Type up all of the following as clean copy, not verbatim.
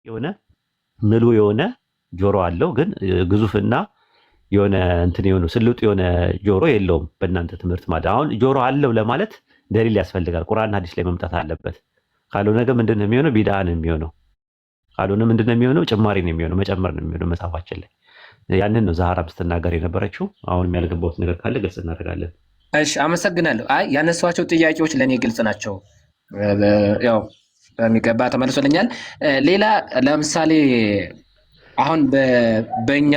የሆነ ምሉ የሆነ ጆሮ አለው፣ ግን ግዙፍና የሆነ እንትን የሆነ ስልጡ የሆነ ጆሮ የለውም። በእናንተ ትምህርት ማለት አሁን ጆሮ አለው ለማለት ደሊል ያስፈልጋል። ቁርአንና ሐዲስ ላይ መምጣት አለበት። ካልሆነ ግን ምንድን ነው የሚሆነው? ቢድዓ ነው የሚሆነው። ካልሆነ ምንድን ነው የሚሆነው? ጭማሪ ነው የሚሆነው፣ መጨመር ነው የሚሆነው መጽሐፋችን ላይ። ያንን ነው ዛህራም ስትናገር የነበረችው። አሁንም ያልገባሁት ነገር ካለ ግልጽ እናደርጋለን። እሺ፣ አመሰግናለሁ። አይ ያነሷቸው ጥያቄዎች ለእኔ ግልጽ ናቸው። ያው በሚገባ ተመልሶልኛል። ሌላ ለምሳሌ አሁን በእኛ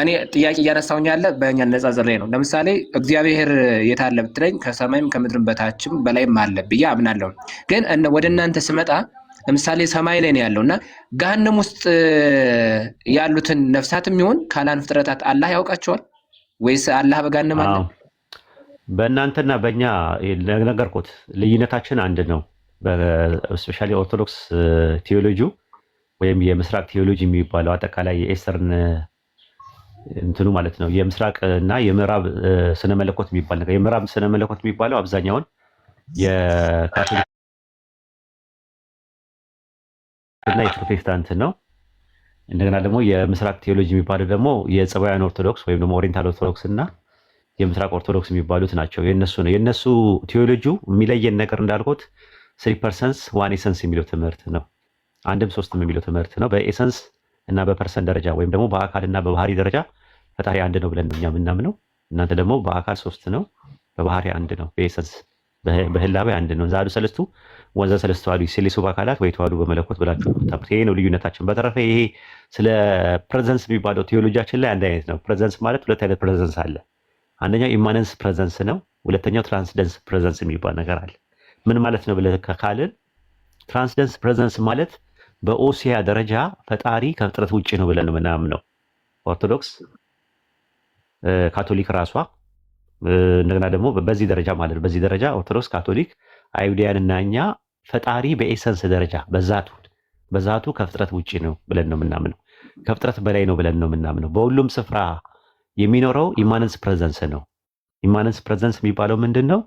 እኔ ጥያቄ እያነሳሁኝ ያለ በእኛ ነጻጽሬ ነው። ለምሳሌ እግዚአብሔር የት አለ ብትለኝ ከሰማይም ከምድርም በታችም በላይም አለ ብዬ አምናለሁ። ግን ወደ እናንተ ስመጣ ለምሳሌ ሰማይ ላይ ነው ያለው እና ገሃነም ውስጥ ያሉትን ነፍሳትም ይሁን ካላን ፍጥረታት አላህ ያውቃቸዋል ወይስ አላህ በገሃነም አለ? አዎ በእናንተና በእኛ ነገርኩት፣ ልዩነታችን አንድ ነው። Especially ኦርቶዶክስ ቴዎሎጂ ወይም የምስራቅ ቴዎሎጂ የሚባለው አጠቃላይ የ Eastern እንትኑ ማለት ነው። የምስራቅ እና የምዕራብ ስነ መለኮት የሚባል ነገር፣ የምዕራብ ስነ መለኮት የሚባለው አብዛኛውን የካቶሊክ እና የፕሮቴስታንት ነው። እንደገና ደግሞ የምስራቅ ቴዎሎጂ የሚባለው ደግሞ የጽባውያን ኦርቶዶክስ ወይም ደግሞ Oriental ኦርቶዶክስ እና የምስራቅ ኦርቶዶክስ የሚባሉት ናቸው። የነሱ ነው። የነሱ ቴዎሎጂው የሚለየን ነገር እንዳልኩት three persons one essence የሚለው ትምህርት ነው። አንድም ሶስትም የሚለው ትምህርት ነው። በ essence እና በ person ደረጃ ወይም ደግሞ በአካልና በባህሪ ደረጃ ፈጣሪ አንድ ነው ብለን ነው እኛ የምናምነው። እናንተ ደግሞ በአካል ሶስት ነው፣ በባህሪ አንድ ነው፣ በ essence በህላዌ አንድ ነው። ዘአሐዱ ሰለስቱ ወዘ ሰለስቱ አሐዱ ይሴለሱ በአካላት ወይ ተዋሕዱ በመለኮት ብላችሁ ነው የምታምኑት። ይሄ ነው ልዩነታችን። በተረፈ ይሄ ስለ presence የሚባለው ቴዎሎጂያችን ላይ አንድ አይነት ነው። Presence ማለት ሁለት አይነት presence አለ። አንደኛው immanence presence ነው። ሁለተኛው transcendence presence የሚባል ነገር አለ። ምን ማለት ነው ብለህ ካልን transcendence presence ማለት በ ousia ደረጃ ፈጣሪ ከፍጥረት ውጭ ነው ብለን ነው ምናምነው። ኦርቶዶክስ፣ ካቶሊክ ራሷ እንደገና ደግሞ በዚህ ደረጃ ማለት ነው። በዚህ ደረጃ ኦርቶዶክስ፣ ካቶሊክ፣ አይሁዲያን እና እኛ ፈጣሪ በ essence ደረጃ በዛቱ ከፍጥረት ውጭ ነው ብለን ነው የምናምነው። ከፍጥረት በላይ ነው ብለን ነው የምናምነው። በሁሉም ስፍራ የሚኖረው immanence presence ነው። Immanence presence የሚባለው ምንድን ነው?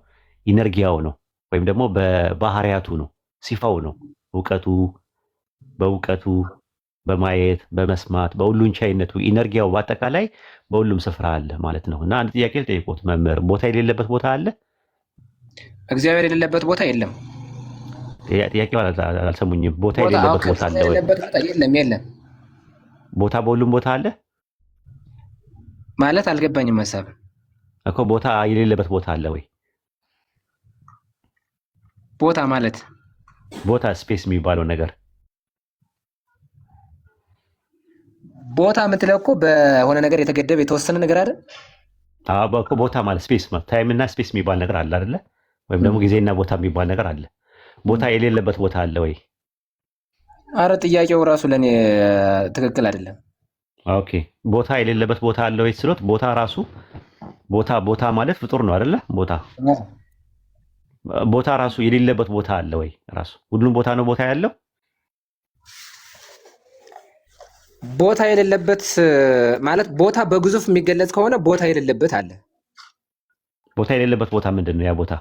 ኢነርጊያው ነው ወይም ደግሞ በባህሪያቱ ነው፣ ሲፋው ነው፣ እውቀቱ በእውቀቱ በማየት በመስማት በሁሉን ቻይነቱ ኢነርጊያው በአጠቃላይ በሁሉም ስፍራ አለ ማለት ነው። እና አንድ ጥያቄ ልጠይቅዎት መምህር፣ ቦታ የሌለበት ቦታ አለ? እግዚአብሔር የሌለበት ቦታ የለም። ጥያቄው አልሰሙኝም። ቦታ ቦታ የሌለበት ቦታ አለ ወይ? የሌለበት ቦታ የለም፣ የለም። ቦታ በሁሉም ቦታ አለ ማለት አልገባኝም ሀሳብ እኮ። ቦታ የሌለበት ቦታ አለ ወይ? ቦታ ማለት ቦታ space የሚባለው ነገር ቦታ የምትለው እኮ በሆነ ነገር የተገደበ የተወሰነ ነገር አይደል? አዎ እኮ ቦታ ማለት space ማለት time እና space የሚባል ነገር አለ አይደለ? ወይም ደግሞ ጊዜና ቦታ የሚባል ነገር አለ። ቦታ የሌለበት ቦታ አለ ወይ? አረ ጥያቄው ራሱ ለእኔ ትክክል አይደለም። Okay፣ ቦታ የሌለበት ቦታ አለ ወይ ስሎት፣ ቦታ ራሱ ቦታ ቦታ ማለት ፍጡር ነው አይደለ? ቦታ ቦታ ራሱ የሌለበት ቦታ አለ ወይ? ራሱ ሁሉም ቦታ ነው ቦታ ያለው። ቦታ የሌለበት ማለት ቦታ በግዙፍ የሚገለጽ ከሆነ ቦታ የሌለበት አለ። ቦታ የሌለበት ቦታ ምንድን ነው ያ ቦታ?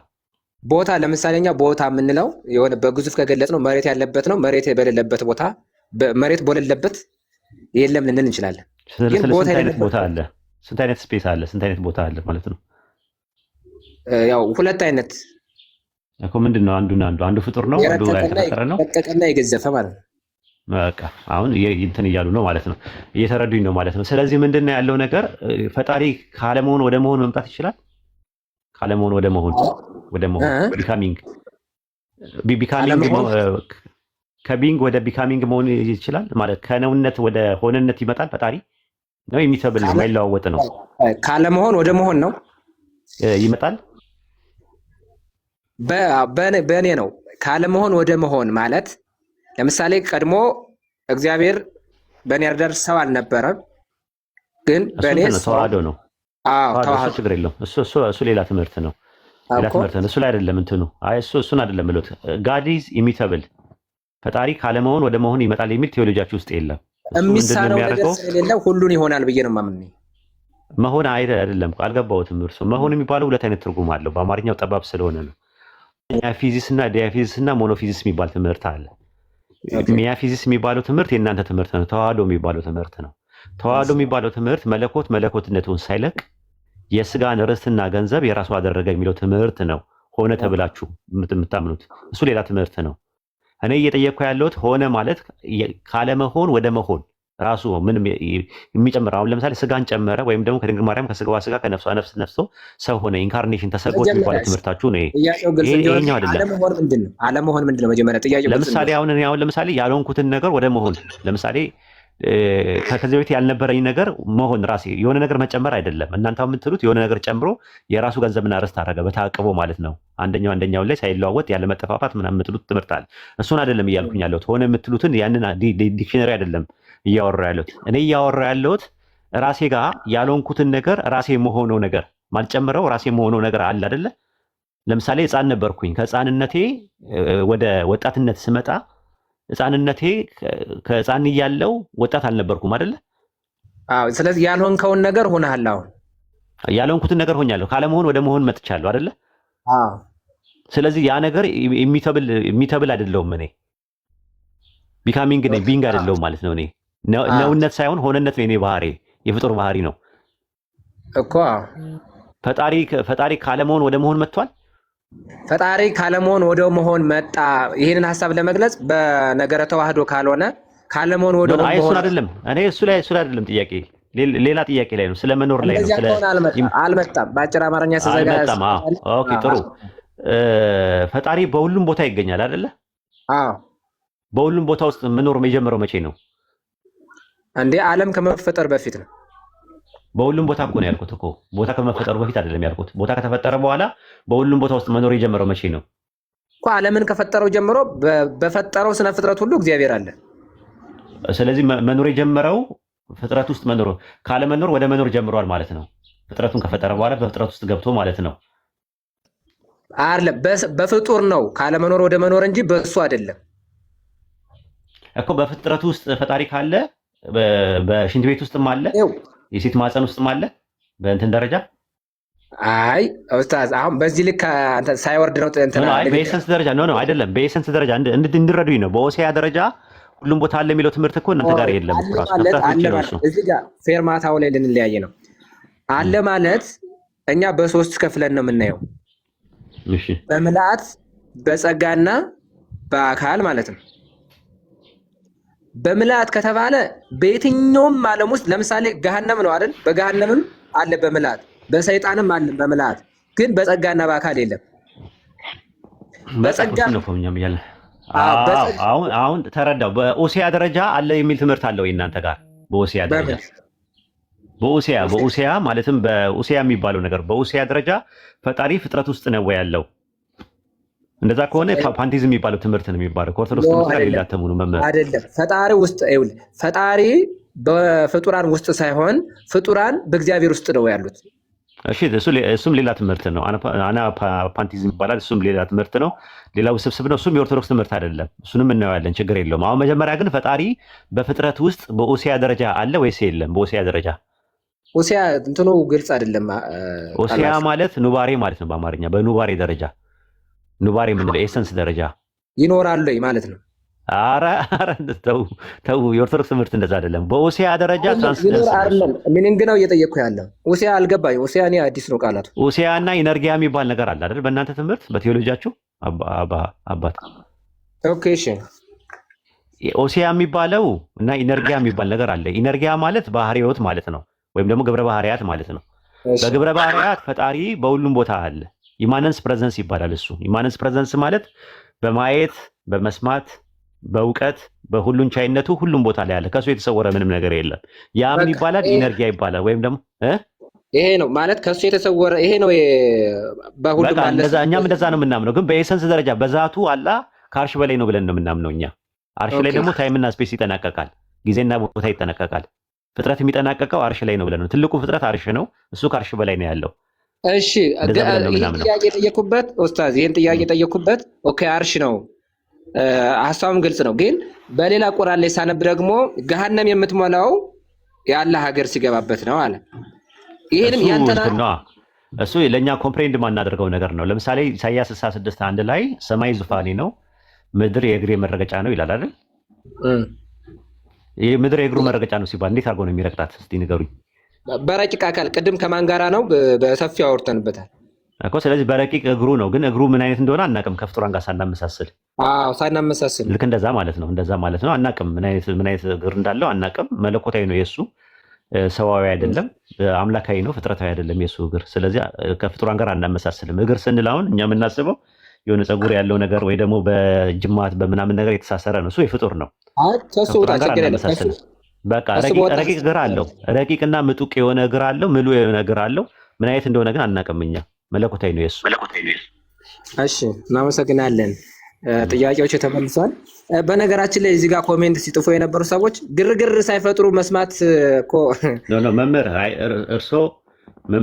ቦታ ለምሳሌ እኛ ቦታ የምንለው የሆነ በግዙፍ ከገለጽ ነው መሬት ያለበት ነው። መሬት በሌለበት ቦታ መሬት በሌለበት የለም ልንል እንችላለን። ግን ስለ ቦታ ስንት አይነት የሌለበት ቦታ አለ? ስንት አይነት space አለ? ስንት አይነት ቦታ አለ ማለት ነው ያው ሁለት አይነት እኮ። ምንድን ነው አንዱና አንዱ አንዱ ፍጡር ነው፣ አንዱ የረቀቀና ያልተፈጠረ ነው። የረቀቀና የገዘፈ ማለት ነው። በቃ አሁን እንትን እያሉ ነው ማለት ነው፣ እየተረዱኝ ነው ማለት ነው። ስለዚህ ምንድን ነው ያለው ነገር ፈጣሪ ካለመሆን ወደ መሆን መምጣት ይችላል። ካለመሆን ወደ መሆን ወደ መሆን እ? Becoming becoming ካለመሆን ከ being ወደ becoming መሆን ይችላል ማለት ከነውነት ወደ ሆነነት ይመጣል። ፈጣሪ ነው immutable ነው የማይለዋወጥ ነው ካለመሆን ወደ መሆን ነው። ይመጣል። በእኔ ነው። ካለመሆን ወደ መሆን ማለት ለምሳሌ ቀድሞ እግዚአብሔር በእኔ አረዳድ ሰው አልነበረም፣ ግን እሱ በእኔ እንትን ነው ሰው ተዋህዶ ነው። አዎ ተዋህዶ እሱ ተዋህዶ ችግር የለውም። እሱ ሌላ ትምህርት ነው። ሌላ እኮ ትምህርት ነው። እሱ ላይ አይደለም እንትኑ። አይ እሱን አይደለም ብሎት God is immutable ፈጣሪ ካለመሆን ወደ መሆን ይመጣል የሚል ቴዎሎጂያችሁ ውስጥ የለም። እሱ ምንድን ነው የሚሳነው ነገር የሚያደርገው? ስለሌለ ሁሉን ይሆናል ብዬ ነው የማምን። መሆን አይደለም አልገባሁትም። እርሱ መሆን የሚባለው ሁለት አይነት ትርጉም አለው። በአማርኛው ጠባብ ስለሆነ ነው። physis እና dyophysis እና monophysis የሚባል ትምህርት አለ። Miaphysis የሚባለው ትምህርት የእናንተ ትምህርት ነው። ተዋህዶ የሚባለው ትምህርት ነው። ተዋህዶ የሚባለው ትምህርት መለኮት መለኮትነቱን ሳይለቅ የስጋን ርስትና ገንዘብ የራሱ አደረገ የሚለው ትምህርት ነው። ሆነ ተብላችሁ የምታምኑት እሱ ሌላ ትምህርት ነው። እኔ እየጠየቅኩ ያለሁት ሆነ ማለት ካለመሆን ወደ መሆን ራሱ ምንም የሚጨምር፣ አሁን ለምሳሌ ስጋን ጨመረ ወይም ደግሞ ከድንግል ማርያም ከስጋዋ ስጋ ከነፍሷ ነፍስ ነስቶ ሰው ሆነ፣ incarnation ተሰግዎት የሚባለው ትምህርታችሁ ነው። ይሄኛው አይደለም። አለመሆን ምንድን ነው? አለመሆን ምንድን ነው? መጀመሪያ ጥያቄው ለምሳሌ አሁን እኔ አሁን ለምሳሌ ያልሆንኩትን ነገር ወደ መሆን፣ ለምሳሌ ከዚህ በፊት ያልነበረኝ ነገር መሆን፣ ራሴ የሆነ ነገር መጨመር አይደለም። እናንተ የምትሉት የሆነ ነገር ጨምሮ የራሱ ገንዘብና ርስት አደረገ በታቅቦ ማለት ነው። አንደኛው አንደኛው ላይ ሳይለዋወጥ ያለ መጠፋፋት ምናምን የምትሉት ትምህርት አለ። እሱን አይደለም እያልኩኝ ያለሁት። ሆነ የምትሉትን ያንን dictionary አይደለም እያወራሁ ያለሁት። እኔ እያወራሁ ያለሁት ራሴ ጋር ያልሆንኩትን ነገር ራሴ መሆነው ነገር፣ ማልጨምረው ራሴ መሆነው ነገር አለ አይደለ? ለምሳሌ ህፃን ነበርኩኝ። ከህፃንነቴ ወደ ወጣትነት ስመጣ ህፃንነቴ ከህፃን እያለው ወጣት አልነበርኩም አይደለ? አዎ። ስለዚህ ያልሆንከውን ነገር ሆነሃል አሁን። ያልሆንኩትን ነገር ሆኛለሁ። ካለመሆን ወደ መሆን መጥቻለሁ አይደለ? አዎ። ስለዚህ ያ ነገር immutable አይደለሁም እኔ፣ becoming ነኝ፣ being አይደለሁም ማለት ነው። እኔ ነውነት ሳይሆን ሆነነት ነው የኔ ባህሪ፣ የፍጡር ባህሪ ነው እኮ። ፈጣሪ ካለመሆን ወደ መሆን መጥቷል። ፈጣሪ ካለመሆን ወደ መሆን መጣ። ይህንን ሀሳብ ለመግለጽ በነገረ ተዋህዶ ካልሆነ ካለመሆን ወደ መሆን እሱን አይደለም። እኔ እሱ ላይ አይደለም ጥያቄ፣ ሌላ ጥያቄ ላይ ነው። ስለ መኖር ላይ ነው። ስለ አልመጣም። በአጭር አማርኛ ስዘጋ አልመጣም። Okay፣ ጥሩ። ፈጣሪ በሁሉም ቦታ ይገኛል አይደለ? አዎ። በሁሉም ቦታ ውስጥ መኖር የጀመረው መቼ ነው? እንዴ፣ ዓለም ከመፈጠር በፊት ነው። በሁሉም ቦታ እኮ ነው ያልኩት እኮ። ቦታ ከመፈጠሩ በፊት አይደለም ያልኩት። ቦታ ከተፈጠረ በኋላ በሁሉም ቦታ ውስጥ መኖር የጀመረው መቼ ነው? እኮ ዓለምን ከፈጠረው ጀምሮ በፈጠረው ስነ ፍጥረት ሁሉ እግዚአብሔር አለ። ስለዚህ መኖር የጀመረው ፍጥረት ውስጥ መኖር፣ ካለመኖር ወደ መኖር ጀምሯል ማለት ነው። ፍጥረቱን ከፈጠረ በኋላ በፍጥረት ውስጥ ገብቶ ማለት ነው። አይደለም፣ በፍጡር ነው ካለመኖር ወደ መኖር እንጂ በእሱ አይደለም። እኮ በፍጥረቱ ውስጥ ፈጣሪ ካለ በሽንት ቤት ውስጥም አለ፣ የሴት ማህፀን ውስጥም አለ በእንትን ደረጃ። አይ ኡስታዝ፣ አሁን በዚህ ልክ አንተ ሳይወርድ ነው እንትና። አይ፣ በ essence ደረጃ፣ no, no፣ አይደለም። በ essence ደረጃ እንድረዱኝ ነው። በ ousia ደረጃ ሁሉም ቦታ አለ የሚለው ትምህርት እኮ እናንተ ጋር የለም እኮ ራሱ ማለት ከፍጥረት ውጪ አለ ነው ማለት እሱ። እዚህ ጋር ፌርማታው ላይ ልንለያይ ነው። አለ ማለት እኛ በሶስት ከፍለን ነው የምናየው፣ በምልአት፣ በጸጋና በአካል ማለት ነው። በምልአት ከተባለ በየትኛውም ዓለም ውስጥ፣ ለምሳሌ ገሃነም ነው አይደል? በገሃነምም አለ በምልአት፣ በሰይጣንም አለ በምልአት፣ ግን በጸጋና በአካል የለም። በቃ በጸጋ እሱን ነው እኮ እኛም እያልን አዎ፣ አዎ፣ በጸጋ አሁን ተረዳው። በ ousia ደረጃ አለ የሚል ትምህርት አለ ወይ እናንተ ጋር? በ ousia ደረጃ በምን? በ ousia ማለትም በ ousia የሚባለው ነገር፣ በ ousia ደረጃ ፈጣሪ ፍጥረት ውስጥ ነው ወይ ያለው? እንደዛ ከሆነ pantheism የሚባለው ትምህርት ነው የሚባለው። ከኦርቶዶክስ No፣ ትምህርት ጋር አይደለም። ሊላተሙ ነው መምህር። አይደለም። ፈጣሪ ውስጥ፣ ይኸውልህ፣ ፈጣሪ በፍጡራን ውስጥ ሳይሆን ፍጡራን በእግዚአብሔር ውስጥ ነው ያሉት። እሺ፣ እሱም ሌላ ትምህርት ነው። Ana pantheism ይባላል። እሱም ሌላ ትምህርት ነው። ሌላ ውስብስብ ነው። እሱም የኦርቶዶክስ ትምህርት አይደለም። እሱንም እናየዋለን፣ ችግር የለውም። አሁን መጀመሪያ ግን ፈጣሪ በፍጥረት ውስጥ በ ousia ደረጃ አለ ወይስ የለም? በ ousia ደረጃ። ousia እንትኑ ግልጽ አይደለም። ousia ቃላቱ ማለት ኑባሬ ማለት ነው በአማርኛ። በኑባሬ ደረጃ፣ ኑባሬ የምንለው essence ደረጃ ይኖራሉ ወይ ማለት ነው። አረ አረ፣ ተው ተው፣ የኦርቶዶክስ ትምህርት እንደዛ አይደለም። በ ousia ደረጃ አይደለም ይኖር transcendence ነው እሱ። አይደለም፣ meaning ነው እየጠየቅኩ ያለው። ousia አልገባኝ። ousia እኔ አዲስ ነው ቃላቱ። ousia እና energeia የሚባል ነገር አለ አይደል? በእናንተ ትምህርት፣ በቴዎሎጂያችሁ አባት። Okay፣ እሺ። ousia የሚባለው እና energeia የሚባል ነገር አለ። energeia ማለት ባህሪዎት ማለት ነው፣ ወይም ደግሞ ግብረ ባህሪያት ማለት ነው። በግብረ ባህሪያት ፈጣሪ በሁሉም ቦታ አለ። Immanence presence ይባላል እሱ። Immanence presence ማለት በማየት፣ በመስማት፣ በእውቀት፣ በሁሉን ቻይነቱ ሁሉም ቦታ ላይ አለ። ከእሱ የተሰወረ ምንም ነገር የለም። ያ ምን በቃ ይባላል? ይሄ energeia ይባላል። ወይም ደግሞ እ ይሄ ነው ማለት ከእሱ የተሰወረ ይሄ ነው በሁሉም በቃ አለ። እንደዛ፣ እኛም እንደዛ ነው የምናምነው። ግን በ essence ደረጃ በዛቱ አላህ ከአርሽ በላይ ነው ብለን ነው የምናምነው እኛ። አርሽ ላይ ደግሞ time ና space ይጠናቀቃል፣ ጊዜና ቦታ ይጠናቀቃል። ፍጥረት የሚጠናቀቀው አርሽ ላይ ነው ብለን ነው። ትልቁ ፍጥረት አርሽ ነው። እሱ ከአርሽ በላይ ነው ያለው። እሺ። እንደዛ ብለን ነው ይህን የምናምነው። ጥያቄ የጠየኩበት ኡስታዝ፣ ይህን ጥያቄ የጠየኩበት okay አርሽ ነው፣ ሀሳቡም ግልጽ ነው። ግን በሌላ ቁርአን ላይ ሳነብ ደግሞ ገሃነም የምትሞላው የአላህ ሀገር ሲገባበት ነው አለ። ይህንም እሱ ያንተና እንትን ነዋ። እሱ ለእኛ comprehend የማናደርገው ነገር ነው። ለምሳሌ ኢሳያስ 66:1 ላይ ሰማይ ዙፋኔ ነው፣ ምድር የእግሬ መረገጫ ነው ይላል አይደል? ምድር የእግሩ መረገጫ ነው ሲባል እንዴት አድርጎ ነው የሚረግጣት? እስቲ ንገሩኝ። በረቂቅ አካል ቅድም ከማን ጋራ ነው በሰፊው አውርተንበታል። እኮ ስለዚህ በረቂቅ እግሩ ነው፣ ግን እግሩ ምን አይነት እንደሆነ አናቅም፣ ከፍጡራን ጋር ሳናመሳስል። አዎ ሳናመሳስል። ልክ እንደዛ ማለት ነው። እንደዛ ማለት ነው። አናቅም፣ ምን አይነት እግር እንዳለው አናቅም። መለኮታዊ ነው የእሱ፣ ሰዋዊ አይደለም። አምላካዊ ነው፣ ፍጥረታዊ አይደለም የእሱ እግር። ስለዚህ ከፍጡራን ጋር አናመሳስልም። እግር ስንል አሁን እኛ የምናስበው የሆነ ፀጉር ያለው ነገር ወይ ደግሞ በጅማት በምናምን ነገር የተሳሰረ ነው። እሱ የፍጡር ነው። አይ ከሱ ውጣ፣ ከፍጡራን ጋር ችግር የለም። ከሱ አናመሳስልም። በቃ ከሱ በወጣ ረቂቅ እግር አለው። ረቂቅና ምጡቅ የሆነ እግር አለው። ምሉ የሆነ እግር አለው። ምን አይነት እንደሆነ ግን አናቅም እኛ። መለኮታዊ ነው የእሱ። እሺ፣ እናመሰግናለን። ጥያቄዎች ተመልሷል። በነገራችን ላይ እዚህ ጋር comment ሲጽፉ የነበሩ ሰዎች ግርግር ሳይፈጥሩ መስማት እኮ No no መምህር፣ አይ እርስዎ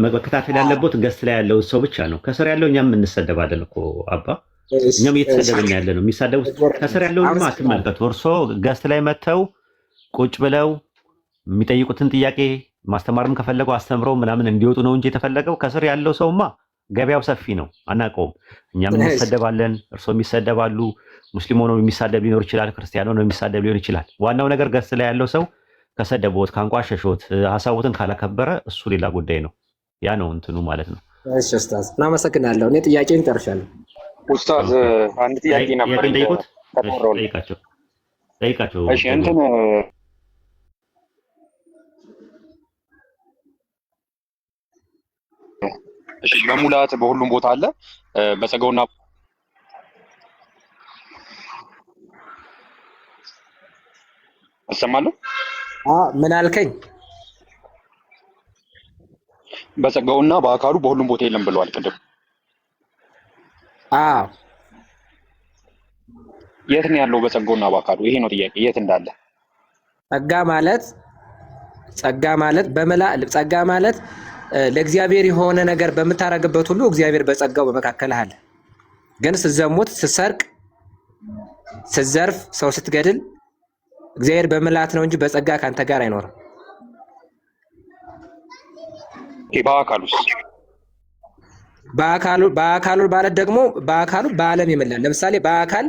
መከታተል ያለቦት guest ላይ ያለው ሰው ብቻ ነው። ከስር ያለው እኛም እንሰደባለን እኮ አባ፣ እኛም እየተሰደብን ያለ ነው። የሚሳደቡት ከስር ያለውንማ አትመልከቱ። እርስዎ guest ላይ መጥተው ቁጭ ብለው የሚጠይቁትን ጥያቄ ማስተማርም ከፈለገው አስተምረው ምናምን እንዲወጡ ነው እንጂ የተፈለገው ከስር ያለው ሰውማ ገበያው ሰፊ ነው፣ አናውቀውም። እኛም እንሰደባለን፣ እርስዎም ይሰደባሉ። ሙስሊም ሆኖ የሚሳደብ ሊኖር ይችላል፣ ክርስቲያን ሆኖ የሚሳደብ ሊሆን ይችላል። ዋናው ነገር guest ላይ ያለው ሰው ከሰደቦት፣ ካንቋሸሾት፣ ሀሳቦትን ካላከበረ እሱ ሌላ ጉዳይ ነው። ያ ነው እንትኑ ማለት ነው። እሺ ኡስታዝ፣ እናመሰግናለሁ። እኔ ጥያቄን ጨርሻለሁ። ኡስታዝ፣ አንድ ጥያቄ ነበረኝ። ጠይቁት። ከተወራው ጠይቃቸው፣ ጠይቃቸው። እሺ፣ እንትን እሺ፣ በሙላት በሁሉም ቦታ አለ በጸጋውና እሰማለሁ። ምን አልከኝ? በጸጋውና በአካሉ በሁሉም ቦታ የለም ብለዋል ቅድም። አዎ። የት ነው ያለው በጸጋውና በአካሉ? ይሄ ነው ጥያቄ፣ የት እንዳለ። ጸጋ ማለት በመላ ጸጋ ማለት ለእግዚአብሔር የሆነ ነገር በምታደርግበት ሁሉ እግዚአብሔር በጸጋው በመካከልህ አለ። ግን ስትዘሙት፣ ስትሰርቅ፣ ስትዘርፍ፣ ሰው ስትገድል እግዚአብሔር በምልአት ነው እንጂ በጸጋ ከአንተ ጋር አይኖርም። በአካሉስ? በአካሉ ማለት ደግሞ በአካሉ በዓለም ይምላል። ለምሳሌ በአካል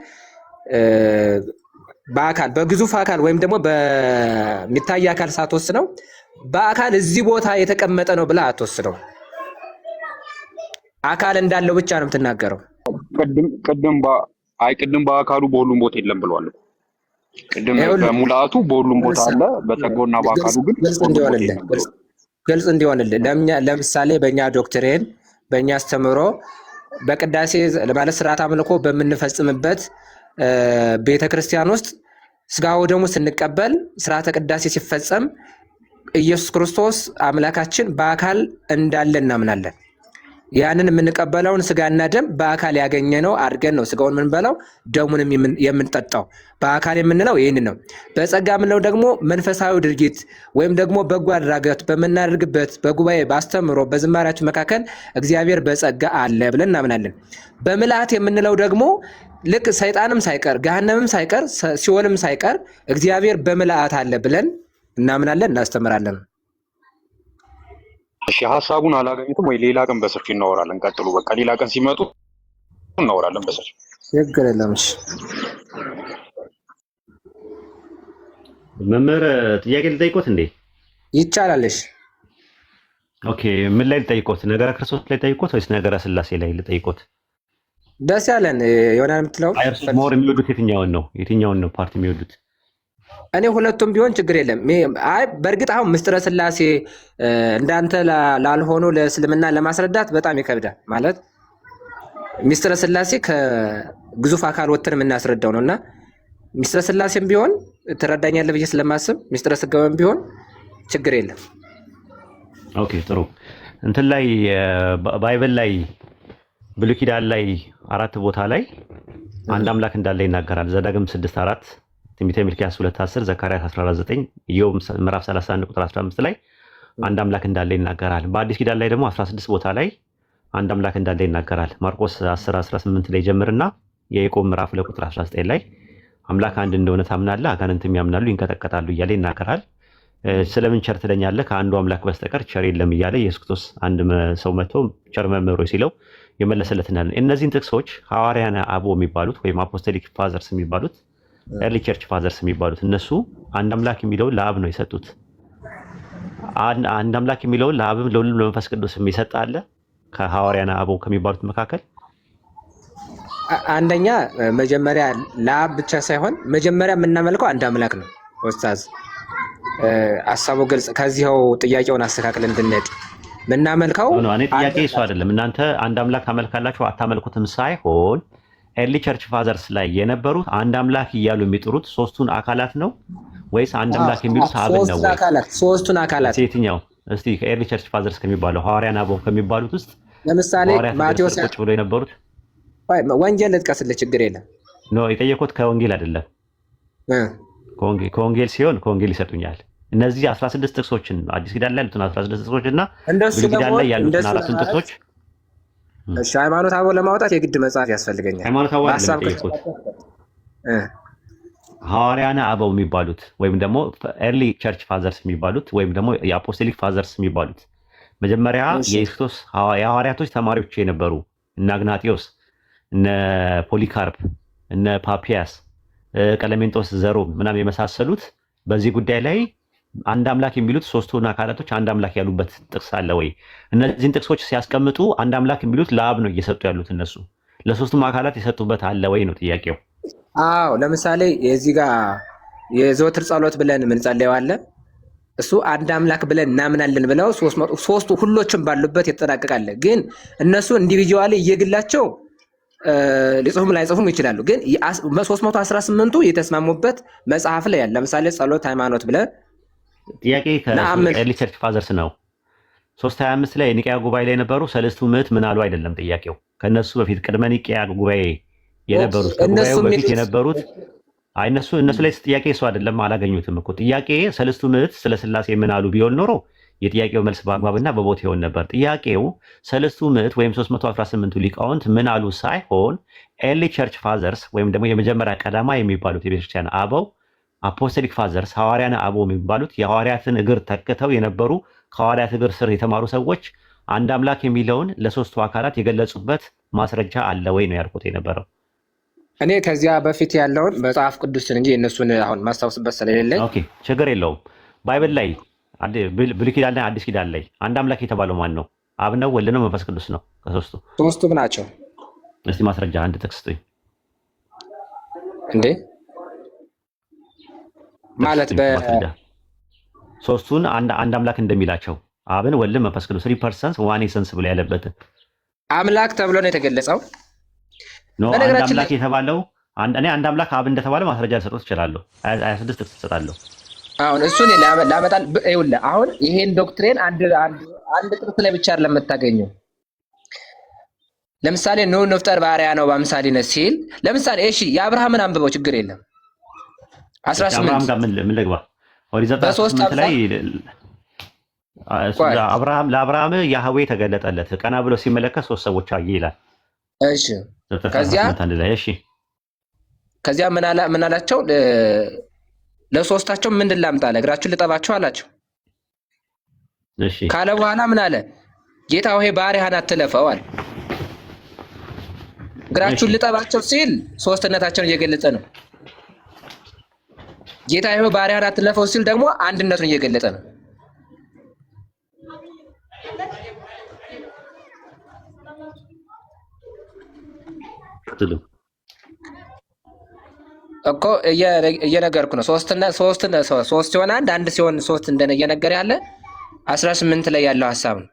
በግዙፍ አካል ወይም ደግሞ በሚታይ አካል ሳትወስነው በአካል እዚህ ቦታ የተቀመጠ ነው ብለህ አትወስነው። አካል እንዳለው ብቻ ነው የምትናገረው። ቅድም ቅድም አይ ቅድም በአካሉ በሁሉም ቦታ የለም ብለዋል። ቅድም በሙላቱ በሁሉም ቦታ አለ፣ በጸጋውና በአካሉ ግን በሁሉም ቦታ የለም ብለዋል። ግልጽ እንዲሆንልህ ለምሳሌ በእኛ doctrine፣ በእኛ አስተምህሮ፣ በቅዳሴ ማለት ስርዓት አምልኮ በምንፈጽምበት ቤተ ክርስቲያን ውስጥ ስጋ ወደሙ ስንቀበል፣ ስርዓተ ቅዳሴ ሲፈጸም ኢየሱስ ክርስቶስ አምላካችን በአካል እንዳለ እናምናለን። ያንን የምንቀበለውን ስጋና ደም በአካል ያገኘነው አድርገን ነው ስጋውን የምንበላው ደሙንም የምንጠጣው። በአካል የምንለው ይህን ነው። በጸጋ የምንለው ደግሞ መንፈሳዊ ድርጊት ወይም ደግሞ በጎ አድራጎት በምናደርግበት በጉባኤ፣ በአስተምህሮ፣ በዝማሪያችን መካከል እግዚአብሔር በጸጋ አለ ብለን እናምናለን። በምልአት የምንለው ደግሞ ልክ ሰይጣንም ሳይቀር፣ ገሃነምም ሳይቀር፣ ሲኦልም ሳይቀር እግዚአብሔር በምልአት አለ ብለን እናምናለን፣ እናስተምራለን። እሺ፣ ሀሳቡን አላገኙትም ወይ? ሌላ ቀን በሰፊው እናወራለን። ቀጥሉ። በቃ ሌላ ቀን ሲመጡ እናወራለን በሰፊው። ችግር የለም። እሺ። መምህር፣ ጥያቄ ልጠይቆት እንዴ? ይቻላል። እሺ። Okay፣ ምን ላይ ልጠይቆት? ነገረ ክርስቶስ ላይ ልጠይቆት ወይስ ነገረ ስላሴ ላይ ልጠይቆት? ደስ ያለን የሆነ የምትለው። አይ፣ እርሶ more የሚወዱት የትኛውን ነው? የትኛውን ነው part የሚወዱት? እኔ ሁለቱም ቢሆን ችግር የለም። አይ በእርግጥ አሁን ምስጢረ ስላሴ እንዳንተ ላልሆኑ ለእስልምና ለማስረዳት በጣም ይከብዳል። ማለት ምስጢረ ስላሴ ከግዙፍ አካል ወጥተን የምናስረዳው ነው እና ምስጢረ ስላሴም ቢሆን ትረዳኛለህ ብዬ ስለማስብ ምስጢረ ስጋዌም ቢሆን ችግር የለም። Okay፣ ጥሩ። እንትን ላይ Bible ላይ፣ ብሉይ ኪዳን ላይ አራት ቦታ ላይ አንድ አምላክ እንዳለ ይናገራል። ዘዳግም 6:4፣ ትንቢተ ሚልክያስ 2:10፣ ዘካርያስ 14:9፣ ኢዮብ ምዕራፍ 31 ቁጥር 15 ላይ አንድ አምላክ እንዳለ ይናገራል። በአዲስ ኪዳን ላይ ደግሞ 16 ቦታ ላይ አንድ አምላክ እንዳለ ይናገራል። ማርቆስ 10 18 ላይ ጀምርና የያዕቆብ ምዕራፍ 2 ቁጥር 19 ላይ አምላክ አንድ እንደሆነ ታምናለህ፣ አጋንንትም ያምናሉ ይንቀጠቀጣሉ እያለ ይናገራል። ስለምን ቸር ትለኛለህ? ከአንዱ አምላክ በስተቀር ቸር የለም እያለ ኢየሱስ ክርስቶስ አንድ ሰው መጥቶ ቸር መምህር ሆይ ሲለው የመለሰለት እናያለን። እነዚህን ጥቅሶች ሐዋርያነ አበው የሚባሉት ወይም apostolic fathers የሚባሉት Early church fathers የሚባሉት እነሱ አንድ አምላክ የሚለውን ለአብ ነው የሰጡት። አንድ አምላክ የሚለውን ለአብም ለወልድም ለመንፈስ ቅዱስ የሚሰጥ አለ ከሐዋርያነ አበው ከሚባሉት መካከል። አንደኛ መጀመሪያ ለአብ ብቻ ሳይሆን መጀመሪያ የምናመልከው አንድ አምላክ ነው። ኡስታዝ ሀሳቡ ግልጽ። ከዚያው ጥያቄውን አስተካክል እንድንሄድ የምናመልከው እኔ ጥያቄ እሱ አይደለም። እናንተ አንድ አምላክ ታመልካላችሁ አታመልኩትም ሳይሆን early church fathers ላይ የነበሩት አንድ አምላክ እያሉ የሚጥሩት ሶስቱን አካላት ነው ወይስ አንድ አምላክ የሚሉት አብን ነው ወይ? ሶስቱን አካላት የትኛው? እስቲ ከ early church fathers ከሚባለው ሐዋርያን አበው ከሚባሉት ውስጥ ለምሳሌ ማቴዎስ ቁጭ ብሎ የነበሩት ወንጌል ልጥቀስልህ፣ ችግር የለም። No የጠየኩት ከወንጌል አይደለም። ከወንጌል ሲሆን ከወንጌል ይሰጡኛል። እነዚህ 16 ጥቅሶችን አዲስ ኪዳን ላይ ያሉትን 16 ጥቅሶች እና ብሉይ ኪዳን ላይ ያሉትን አራቱን ጥቅሶች እሺ፣ ሃይማኖት አበው ለማውጣት የግድ መጽሐፍ ያስፈልገኛል። ሃይማኖት አበው አይደለም የጠየኩት፣ ሐዋርያነ አበው የሚባሉት ወይም ደግሞ early church fathers የሚባሉት ወይም ደግሞ የ apostolic fathers የሚባሉት መጀመሪያ የክርስቶስ የሐዋርያቶች ተማሪዎች የነበሩ እነ አግናጢዮስ፣ እነ ፖሊካርፕ፣ እነ ፓፒያስ፣ ቀለሜንጦስ ዘሮም ምናምን የመሳሰሉት በዚህ ጉዳይ ላይ አንድ አምላክ የሚሉት ሶስቱን አካላቶች አንድ አምላክ ያሉበት ጥቅስ አለ ወይ? እነዚህን ጥቅሶች ሲያስቀምጡ አንድ አምላክ የሚሉት ለአብ ነው እየሰጡ ያሉት እነሱ ለሶስቱም አካላት የሰጡበት አለ ወይ ነው ጥያቄው። አዎ፣ ለምሳሌ የዚህ ጋር የዘወትር ጸሎት ብለን የምንጸልየው አለ። እሱ አንድ አምላክ ብለን እናምናለን ብለው ሶስቱ ሁሎችም ባሉበት የተጠናቀቃለ። ግን እነሱ individually እየግላቸው ሊጽፉም ላይጽፉም ይችላሉ። ግን 318ቱ የተስማሙበት መጽሐፍ ላይ ያለ ለምሳሌ ጸሎት ሃይማኖት ብለን ጥያቄ ከ early church fathers ነው። 325 ላይ የኒቅያ ጉባኤ ላይ የነበሩ ሰለስቱ ምዕት ምን አሉ አይደለም ጥያቄው። ከነሱ በፊት ቅድመ ኒቅያ ጉባኤ የነበሩት ከጉባኤው በፊት የነበሩት አይ እነሱ ላይ ጥያቄ እሱ አይደለም፣ አላገኙትም እኮ ጥያቄ። ሰለስቱ ምዕት ስለ ስላሴ ምን አሉ ቢሆን ኖሮ የጥያቄው መልስ በአግባብና በቦታ ይሆን ነበር። ጥያቄው ሰለስቱ ምዕት ወይም 318ቱ ሊቃውንት ምን አሉ ሳይሆን early church fathers ወይም ደግሞ የመጀመሪያ ቀዳማ የሚባሉት የቤተክርስቲያን አበው apostolic fathers ሐዋርያነ አበው የሚባሉት የሐዋርያትን እግር ተክተው የነበሩ ከሐዋርያት እግር ስር የተማሩ ሰዎች አንድ አምላክ የሚለውን ለሶስቱ አካላት የገለጹበት ማስረጃ አለ ወይ ነው ያልኩት የነበረው። እኔ ከዚያ በፊት ያለውን መጽሐፍ ቅዱስን እንጂ የእነሱን አሁን ማስታወስበት ስለሌለኝ Okay፣ ችግር የለውም። Bible ላይ ብሉይ ኪዳን ላይ አዲስ ኪዳን ላይ አንድ አምላክ የተባለው ማን ነው? አብ ነው፣ ወልድ ነው፣ መንፈስ ቅዱስ ነው? ከሶስቱ ሶስቱም ናቸው። እስቲ ማስረጃ አንድ ጥቅስ ስጡኝ። እንዴ ማለት ሶስቱን አንድ አምላክ እንደሚላቸው አብን፣ ወልድን፣ መንፈስ ቅዱስ three persons one essence ብሎ ያለበትን አምላክ ተብሎ ነው የተገለጸው። No አንድ አምላክ የተባለው እኔ አንድ አምላክ አብ እንደተባለ ማስረጃ ልሰጠው እችላለሁ። 26 ጥቅስ እሰጣለሁ። አሁን እሱን ላመጣል። ይኸውልህ አሁን ይሄን doctrine አንድ አንድ ጥቅስ ላይ ብቻ አይደለም የምታገኘው። ለምሳሌ ኑ ንፍጠር በአርአያነ ወበአምሳሊነ ሲል ለምሳሌ እሺ የአብርሃምን አንብበው ችግር የለም። 18 አብርሃም ጋር ምን ልግባ? ኦሪት ዘፍጥረት 18 ላይ አብርሃም ለአብርሃም ያህዌ ተገለጠለት፣ ቀና ብሎ ሲመለከት ሶስት ሰዎች አየ ይላል። እሺ ከዚያ ምን አላቸው? ለሶስታቸው ምንድን ላምጣ አለ። እግራችሁን ልጠባቸው አላቸው። እሺ ካለ በኋላ ምን አለ? ጌታ ሆይ ባሪያህን አትለፈው አለ። እግራችሁን ልጠባቸው ሲል ሶስትነታቸውን እየገለጸ ነው። ጌታ ሆይ ባሪያህን አትለፈው ሲል ደግሞ አንድነቱን እየገለጸ ነው። እኮ እየነገርኩ ነው። ሶስት ሲሆን አንድ፣ አንድ ሲሆን ሶስት እንደነ እየነገር ያለ 18 ላይ ያለው ሀሳብ ነው።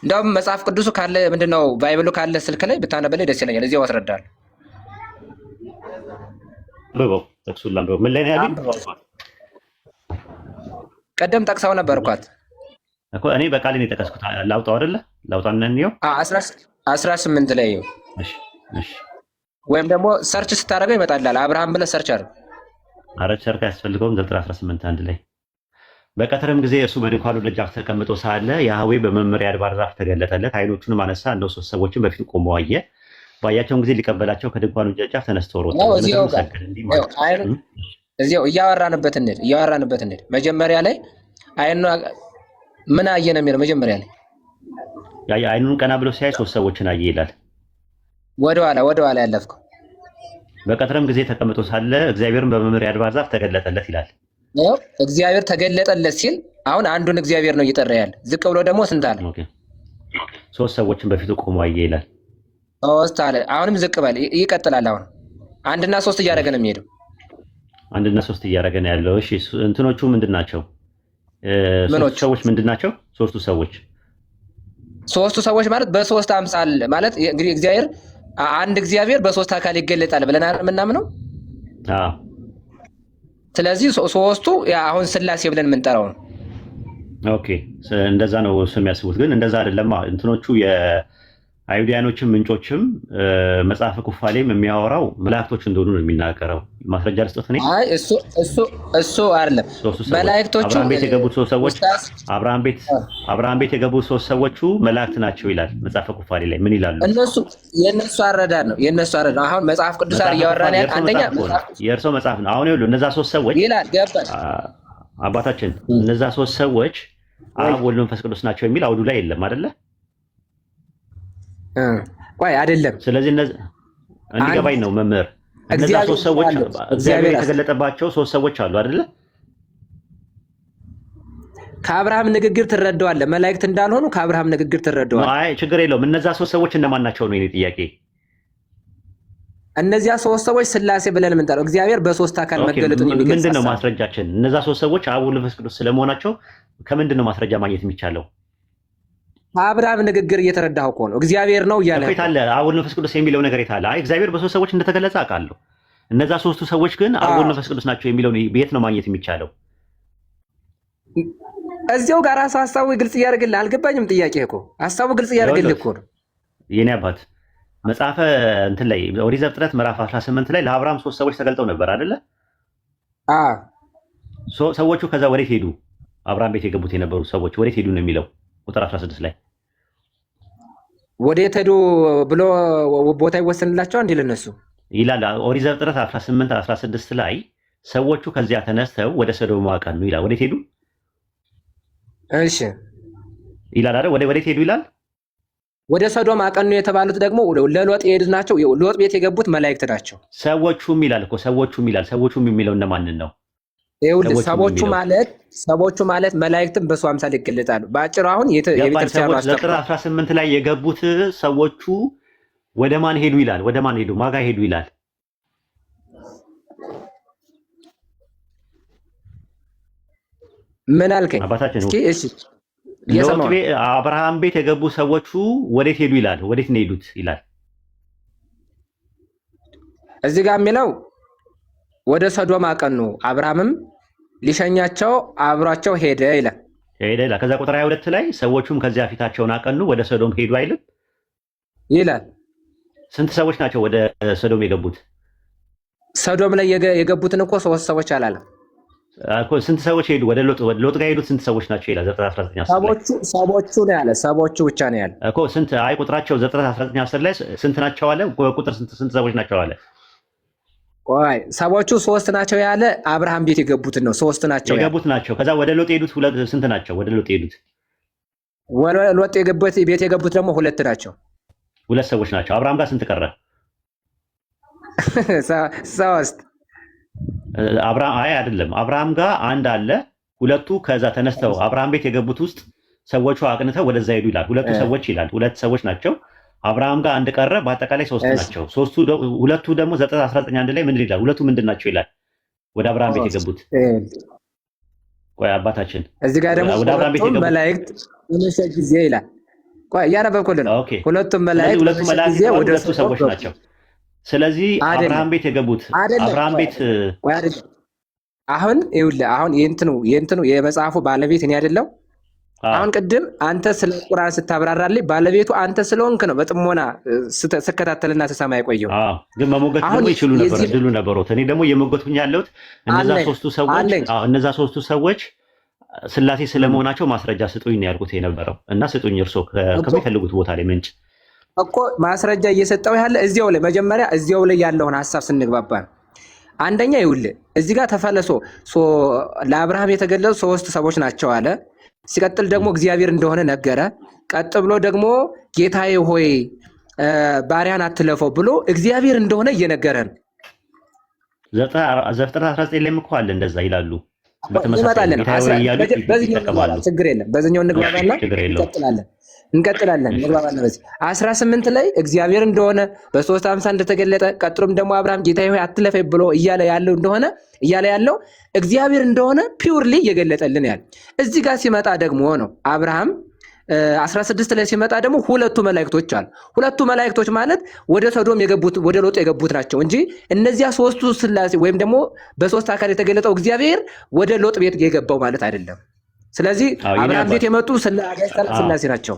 እንደውም መጽሐፍ ቅዱሱ ካለ ምንድነው Bible ኡ ካለ ስልክ ላይ ብታነበልኝ ደስ ይለኛል። እዚያው አስረዳለሁ። አንብበው፣ ጥቅሱን ላንብበው። ምን ላይ ነው ያሉኝ? ቀደም ጠቅሰው ነበር እኮ እኮ እኔ በቃሌ ነው የጠቀስኩት። ላውጣው አይደለ? ላውጣው እና እንየው። 18 ላይ እሺ፣ እሺ። ወይም ደግሞ search ስታደርገው ይመጣልሃል። አብርሃም ብለህ search አድርግ። ኧረ search አያስፈልገውም። ዘፍጥረት 18 አንድ ላይ በቀትርም ጊዜ እርሱ በድንኳኑ ደጃፍ ተቀምጦ ሳለ ያህዌ በመምሬ አድባር ዛፍ ተገለጠለት። ዓይኖቹንም አነሳ፣ እነሆ ሦስት ሰዎችን በፊቱ ቆመው አየ። ባያቸውም ጊዜ ሊቀበላቸው ከድንኳኑ ደጃፍ ተነስቶ ሮጠ። እዚያው እያወራንበት እንሂድ፣ እያወራንበት እንሂድ። መጀመሪያ ላይ አይኑ ምን አየ ነው የሚለው። መጀመሪያ ላይ አይኑን ቀና ብሎ ሲያይ ሶስት ሰዎችን አየ ይላል። ወደኋላ ወደኋላ ያለፍከው በቀትርም ጊዜ ተቀምጦ ሳለ እግዚአብሔርን በመምሬ አድባር ዛፍ ተገለጠለት ይላል። ያው እግዚአብሔር ተገለጠለት ሲል አሁን አንዱን እግዚአብሔር ነው እየጠራ ያለ። ዝቅ ብሎ ደግሞ ስንት አለ? Okay። ሶስት ሰዎችን በፊቱ ቆሞ አየ ይላል። ሶስት አለ። አሁንም ዝቅ በል ይቀጥላል። አሁን አንድና ሶስት እያደረገ ነው የሚሄደው። አንድና ሶስት እያደረገ ነው ያለው። እሺ እንትኖቹ ምንድን ናቸው? ሶስቱ ምኖቹ? ሰዎች ምንድን ናቸው? ሶስቱ ሰዎች ሶስቱ ሰዎች ማለት በሶስት አምሳል ማለት እንግዲህ እግዚአብሔር አንድ እግዚአብሔር በሶስት አካል ይገለጣል ብለን አይደል የምናምነው? አዎ። ስለዚህ ሶስቱ ያ አሁን ስላሴ ብለን የምንጠራው ነው። Okay፣ እንደዛ ነው እሱ የሚያስቡት፣ ግን እንደዛ አይደለም። እንትኖቹ የአይሁዳያኖችም ምንጮችም መጽሐፈ ኩፋሌም የሚያወራው መላእክቶች እንደሆኑ ነው የሚናገረው። ማስረጃ ልስጦት እኔ። አይ እሱ እሱ እሱ አይደለም። ሶስቱ ሰዎች መላእክቶቹ አብርሃም ቤት የገቡት ሶስት ሰዎች ኡስታዝ አብርሃም ቤት የገቡት ሶስት ሰዎቹ መላእክት ናቸው ይላል መጽሐፈ ኩፋሌ ላይ። ምን ይላሉ? እነሱ የእነሱ አረዳድ ነው፣ የእነሱ አረዳድ ነው። አሁን መጽሐፍ ቅዱስ መጽሐፈ እያወራን ኩፋሌ ያለ የእርሶ አንደኛ መጽሐፍ እኮ ነው፣ መጽሐፍ ቅዱስ የእርሶ መጽሐፍ ነው። አሁን ይኸውልህ እነዛ ሶስት ሰዎች ይላል ገባል። አባታችን እነዛ ሶስት ሰዎች አብ ወልድ መንፈስ ቅዱስ ናቸው የሚል አውዱ ላይ የለም አይደለ? ቆይ አይደለም። ስለዚህ እንዲገባኝ ነው መምህር፣ እነዛ እግዚአብሔር ሶስት ሰዎች አለ። እግዚአብሔር እግዚአብሔር የተገለጠባቸው ሶስት ሰዎች አሉ አይደለ? ከአብርሃም ንግግር ትረዳዋለህ። መላእክት እንዳልሆኑ ከአብርሃም ንግግር ትረዳዋለህ። አይ ችግር የለውም። እነዛ ሶስት ሰዎች እነማን ናቸው ነው የኔ ጥያቄ። እነዚያ ሶስት ሰዎች ስላሴ ብለን የምንጠራው እግዚአብሔር በሶስት አካል Okay፣ መገለጡን የሚገልጽ ምንድን ነው ሀሳብ። ማስረጃችን? እነዛ ሶስት ሰዎች አብ ወልድ መንፈስ ቅዱስ ስለመሆናቸው ከምንድን ነው ማስረጃ ማግኘት የሚቻለው? ከአብርሃም ንግግር እየተረዳሁ እኮ ነው። እግዚአብሔር ነው እያለ እኮ የታለ አብ ወልድ መንፈስ ቅዱስ የሚለው ነገር የታለ? አይ እግዚአብሔር በሶስት ሰዎች እንደተገለጸ አውቃለሁ። እነዛ ሶስቱ ሰዎች ግን አብ ወልድ መንፈስ ቅዱስ ናቸው የሚለውን የት ነው ማግኘት የሚቻለው? እዚያው ጋር ራሱ ሀሳቡ ግልጽ እያደረግልህ አልገባኝም። ጥያቄ እኮ ሀሳቡ ግልጽ እያደረግልህ እኮ ነው። የኔ አባት መጽሐፈ እንትን ላይ ኦሪት ዘፍጥረት ምዕራፍ 18 ላይ ለአብርሃም ሶስት ሰዎች ተገልጠው ነበር አይደለ? ሰዎቹ ከዛ ወዴት ሄዱ? አብርሃም ቤት የገቡት የነበሩ ሰዎች ወዴት ሄዱ ነው የሚለው ቁጥር 16 ላይ። ወዴት ሄዱ ብሎ ቦታ ይወሰንላቸዋል እንዴ ለነሱ? ይላል። ኦሪት ዘፍጥረት 18 16 ላይ ሰዎቹ ከዚያ ተነስተው ወደ ሰዶም አቀኑ ይላል። ወዴት ሄዱ? እሺ ይላል አይደል? ወዴት ሄዱ ይላል። ወደ ሰዶም አቀኑ የተባሉት ደግሞ ለሎጥ የሄዱት ናቸው። ሎጥ ቤት የገቡት መላእክት ናቸው። ሰዎቹም ይላል እኮ፣ ሰዎቹም ይላል። ሰዎቹም የሚለው እነማንን ነው? ይኸውልህ ሰዎቹም ሰዎቹ የሚለው ማለት ሰዎቹ ማለት መላእክትም በሰው አምሳል ይገለጣሉ። በአጭሩ አሁን ገባን። የቤተክርስቲያኑ ሰዎች አስተምሮ ዘፍጥረት 18 ላይ የገቡት ሰዎቹ ወደ ማን ሄዱ ይላል። ወደ ማን ሄዱ? ማጋ ሄዱ ይላል። ምን አልከኝ? አባታችን እስኪ እሺ ሎጥ እየሰማሁ ነው። አብርሃም ቤት የገቡ ሰዎቹ ወዴት ሄዱ ይላል። ወዴት ነው የሄዱት ይላል። እዚህ ጋር የሚለው ወደ ሰዶም አቀኑ፣ አብርሃምም ሊሸኛቸው አብሯቸው ሄደ ይላል። ሄደ ይላል። ከዛ ቁጥር 22 ላይ ሰዎቹም ከዚያ ፊታቸውን አቀኑ ወደ ሰዶም ሄዱ አይልም? ይላል። ስንት ሰዎች ናቸው ወደ ሰዶም የገቡት? ሰዶም ላይ የገቡትን እኮ ሶስት ሰዎች አላለም። እኮ ስንት ሰዎች ሄዱ? ወደ ሎጥ ጋር ሄዱት ስንት ሰዎች ናቸው ይላል ዘፍጥረት 19 10 ላይ። ሰዎቹ ሰዎቹ ነው ያለ፣ ሰዎቹ ብቻ ነው ያለ። እኮ ስንት፣ አይ ቁጥራቸው ዘፍጥረት 19 10 ላይ ስንት ናቸው አለ? ቁጥር ስንት ሰዎች ናቸው አለ? ቆይ ሰዎቹ ሶስት ናቸው ያለ አብርሃም ቤት የገቡትን ነው። ሶስት ናቸው ያለ። የገቡት ናቸው። ከዛ ወደ ሎጥ የሄዱት ሁለት ስንት ናቸው? ወደ ሎጥ የሄዱት ወደ ሎጥ የገቡት ቤት የገቡት ደግሞ ሁለት ናቸው። ሁለት ሰዎች ናቸው። አብርሃም ጋር ስንት ቀረ? ሶስት። አብርሃም አይ አይደለም፣ አብርሃም ጋር አንድ አለ። ሁለቱ ከዛ ተነስተው አብርሃም ቤት የገቡት ውስጥ ሰዎቹ አቅንተው ወደዛ ሄዱ ይላል። ሁለቱ ሰዎች ይላል። ሁለት ሰዎች ናቸው። አብርሃም ጋር አንድ ቀረ። በአጠቃላይ ሶስት ናቸው። ሶስቱ ሁለቱ ደግሞ ዘፍጥረት 19 አንድ ላይ ምንድን ይላል? ሁለቱ ምንድን ናቸው ይላል። ወደ አብርሃም ቤት የገቡት፣ ቆይ አባታችን እዚህ ጋር ደግሞ ወደ አብርሃም ቤት ሁለቱም የገቡት መላእክት በመሸ ጊዜ ይላል። ቆይ እያነበብኩልህ ነው። Okay። ሁለቱም ስለዚህ መላእክት ሁለቱ በመሸ መላእክት ጊዜ የተባሉ ወደ ሁለቱ ሰዶም ሰዎች ገቡ። ናቸው። ስለዚህ አይደለም አብርሃም ቤት የገቡት አይደለም። አብርሃም ቆይ ቤት ቆይ አይደለም። አሁን ይኸውልህ አሁን የእንትኑ የመጽሐፉ ባለቤት እኔ አይደለሁ። አሁን ቅድም አንተ ስለ ቁርአን ስታብራራልኝ ባለቤቱ አንተ ስለሆንክ ነው በጥሞና ስከታተልና ስሰማ የቆየው። አዎ፣ ግን መሞገት አሁን ደግሞ ይችሉ ነበር፣ የዚህ እድሉ ነበሮት። እኔ ደግሞ እየሞገትኩኝ ያለሁት እነዛ አለኝ ሶስቱ ሰዎች አለኝ አዎ፣ እነዛ ሶስቱ ሰዎች ስላሴ ስለመሆናቸው ማስረጃ ስጡኝ ነው ያልኩት የነበረው፣ እና ስጡኝ እርሶ እኮ ከሚፈልጉት ቦታ ላይ ምንጭ። እኮ ማስረጃ እየሰጠው ያለ እዚያው ላይ መጀመሪያ እዚያው ላይ ያለውን ሀሳብ ስንግባባ ነው። አንደኛ ይኸውልህ እዚህ ጋር ተፈለሶ ለአብርሃም የተገለጹ ሶስት ሰዎች ናቸው አለ። ሲቀጥል ደግሞ እግዚአብሔር እንደሆነ ነገረ። ቀጥ ብሎ ደግሞ ጌታዬ ሆይ ባሪያን አትለፈው ብሎ እግዚአብሔር እንደሆነ እየነገረ ነው። ዘፍጥረት 19 ላይም እኮ አለ እንደዛ ይላሉ። በተመሳሳይ እንመጣለን። ጌታ ሆይ እያሉ በዚህኛው እንግባባ፣ ይጠቀማሉ። ችግር የለም። በዚህኛው እሺ እንግባባና ችግር የለውም። እንቀጥላለን እንቀጥላለን እሺ እንግባባለን። በዚህ 18 ላይ እግዚአብሔር እንደሆነ በሶስት አምሳ እንደተገለጠ ቀጥሎም ደግሞ አብርሃም ጌታዬ ሆይ አትለፈኝ ብሎ እያለ ያለው እንደሆነ እያለ ያለው እግዚአብሔር እንደሆነ purely እየገለጠልን ያለ እዚህ ጋር ሲመጣ ደግሞ ነው አብርሃም 16 ላይ ሲመጣ ደግሞ ሁለቱ መላእክቶች አሉ። ሁለቱ መላእክቶች ማለት ወደ ሰዶም የገቡት ወደ ሎጥ የገቡት ናቸው እንጂ እነዚያ ሶስቱ ስላሴ ወይም ደግሞ በሶስት አካል የተገለጠው እግዚአብሔር ወደ ሎጥ ቤት የገባው ማለት አይደለም። ስለዚህ አዎ የኔ አብርሃም ቤት አባት የመጡ አዎ ስላሴ ናቸው።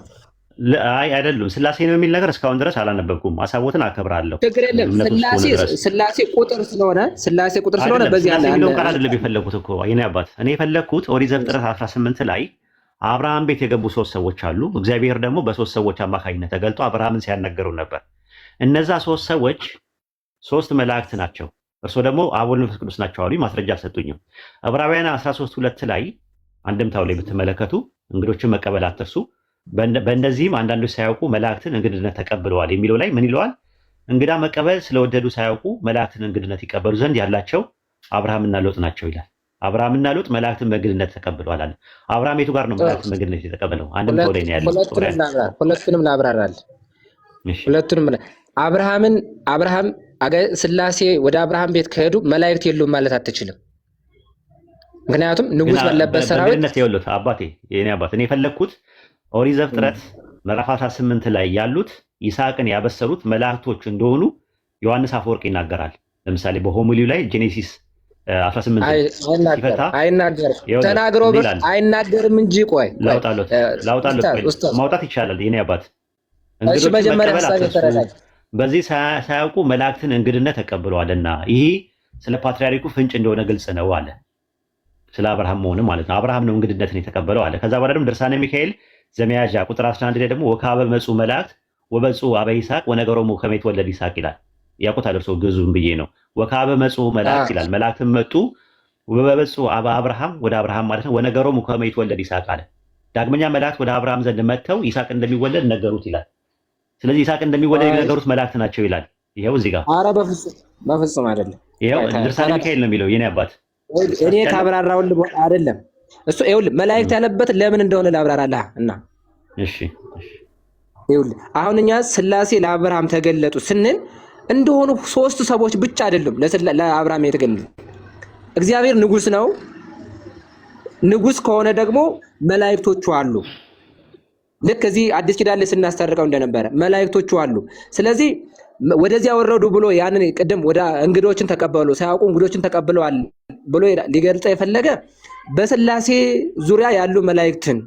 አይ አይደሉም። ስላሴ ነው የሚል ነገር እስካሁን ድረስ አላነበብኩም። ሀሳቦትን አከብራለሁ ችግር የለም። እምነቱ ስላሴ እስከሆነ ድረስ ስላሴ ቁጥር ስለሆነ ስላሴ ቁጥር ስለሆነ አይደለም። በዚህ ስላሴ አለ የሚለውን ቃል አይደለም የፈለግኩት እኮ የኔ አባት። እኔ የፈለግኩት ኦሪት ዘፍጥረት 18 ላይ አብርሃም ቤት የገቡ ሶስት ሰዎች አሉ። እግዚአብሔር ደግሞ በሶስት ሰዎች አማካኝነት ተገልጦ አብርሃምን ሲያናገረው ነበር። እነዛ ሶስት ሰዎች ሶስት መላእክት ናቸው። እርስዎ ደግሞ አብ ወልድ መንፈስ ቅዱስ ናቸው አሉኝ። ማስረጃ አልሰጡኝም። ዕብራውያን 13:2 ላይ አንድምታው ላይ ብትመለከቱ እንግዶችን መቀበል አትርሱ፣ በእነዚህም አንዳንዶች ሳያውቁ መላእክትን እንግድነት ተቀብለዋል የሚለው ላይ ምን ይለዋል? እንግዳ መቀበል ስለወደዱ ሳያውቁ መላእክትን እንግድነት ይቀበሉ ዘንድ ያላቸው አብርሃምና ሎጥ ናቸው ይላል። አብርሃምና ሎጥ መላእክትን በእንግድነት ተቀብለዋል አለ። አብርሃም የቱ ጋር ነው መላእክትን በእንግድነት የተቀበለው? አንድምታው ላይ ነው ያለው። ሁለቱንም ዕብራውያን ላብራራ ሁለቱንም ላብራራል እሺ ሁለቱንም አብርሃምን አብርሃም ስላሴ ወደ አብርሃም ቤት ከሄዱ መላእክት የሉም ማለት አትችልም። ምክንያቱም ግን ንጉሥ ባለበት ሰራዊት በእንግድነት የውሉት አባቴ የኔ አባት እኔ የፈለግኩት ኦሪት ዘፍጥረት ምዕራፍ 18 ላይ ያሉት ይስሐቅን ያበሰሩት መላእክቶች እንደሆኑ ዮሐንስ አፈወርቅ ይናገራል። ለምሳሌ በ homily ው ላይ Genesis 18ን አይናገርም ሲፈታ አይናገርም ይኸውልህ ተናግሮ እንዲህ ይላል። አይናገርም እንጂ ቆይ ቆይ ላውጣሎት እ፣ ላውጣሎት ኡስታዝ ቆይ ኡስታዝ ማውጣት ይቻላል። የኔ አባት እሺ እንግዶችን መጀመሪያ መቀበል ሀሳብ አትርሱ፣ የተረዳኝ በዚህ ሳያውቁ መላእክትን እንግድነት ተቀብለዋልና ይህ ስለ ፓትርያርኩ ፍንጭ እንደሆነ ግልጽ ነው አለ። ስለ አብርሃም መሆኑ ማለት ነው። አብርሃም ነው እንግድነትን የተቀበለው አለ። ከዛ በኋላ ደግሞ ድርሳነ ሚካኤል ዘመያዣ ቁጥር 11 ላይ ደግሞ ወካበ መጹ መላእክት ወበጹ አበ ይስሐቅ ወነገሮሙ ከመ ይትወለድ ይስሐቅ ይላል። ያውቁታል እርስዎ ግዕዙን ብዬ ነው። ወካበ መጹ መላእክት ይላል። መላእክትም መጡ ወበጹ አበ አብርሃም ወደ አብርሃም ማለት ነው። ወነገሮሙ ከመ ይትወለድ ይስሐቅ አለ። ዳግመኛ መላእክት ወደ አብርሃም ዘንድ መጥተው ይስሐቅ እንደሚወለድ ነገሩት ይላል። ስለዚህ ይስሐቅ እንደሚወለድ የነገሩት መላእክት ናቸው ይላል። ይኸው እዚህ ጋር አረ በፍጹም በፍጹም አይደለም። ይኸው ድርሳነ ሚካኤል ነው የሚለው የኔ አባት። እኔ ተሳስቻለሁ? ካብራራሁልህ በኋላ አይደለም እሱ ይኸውልህ መላእክት ያለበት ለምን እንደሆነ ላብራራልህ እና እሺ እሺ ይኸውልህ አሁን እኛ ስላሴ ለአብርሃም ተገለጡ ስንል እንደሆኑ ሶስት ሰዎች ብቻ አይደሉም ለአብርሃም የተገለጡ። እግዚአብሔር ንጉሥ ነው። ንጉሥ ከሆነ ደግሞ መላእክቶቹ አሉ። ልክ እዚህ አዲስ ኪዳን ላይ ስናስታርቀው እንደነበረ መላእክቶቹ አሉ። ስለዚህ ወደዚያ ወረዱ ብሎ ያንን ቅድም ወደ እንግዶችን ተቀበሉ ሳያውቁ እንግዶችን ተቀብለዋል ብሎ ሊገልጸ የፈለገ በስላሴ ዙሪያ ያሉ መላእክትን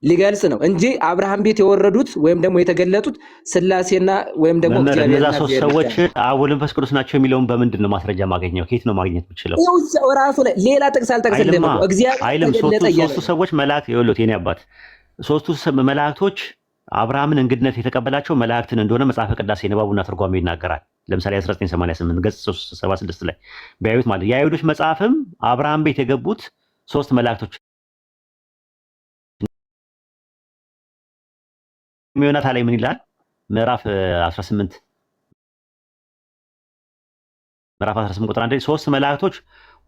ሊገልጽ ነው እንጂ አብርሃም ቤት የወረዱት ወይም ደግሞ የተገለጡት ስላሴና ወይም ደግሞ መምህር እነዛ እግዚአብሔርና ሶስት እግዚአብሔር ብቻ ሰዎች ነው። አብ ወልድ መንፈስ ቅዱስ ናቸው የሚለውን በምንድን ነው ማስረጃ ማገኘው? ከየት ነው ማግኘት የምችለው? ይኸው እዛው ራሱ ላይ ሌላ ጥቅስ አልጠቅስልህም አይልማ እኮ እግዚአብሔር አይልም። ተገለጠ ሶስቱ እያለ ሶስቱ ነው። ሰዎች መላእክት ይኸውልህ የኔ አባት ሶስቱ መላእክቶች አብርሃምን እንግድነት የተቀበላቸው መላእክትን እንደሆነ መጽሐፈ ቅዳሴ ንባቡና ትርጓሜው ይናገራል። ለምሳሌ 1988 ገጽ 376 ላይ ቢያዩት ማለት የአይሁዶች መጽሐፍም አብርሃም ቤት የገቡት ሶስት መላእክቶች ዮናታ ላይ ምን ይላል? ምዕራፍ 18 ምዕራፍ 18 ቁጥር 1 ላይ ሶስት መላእክቶች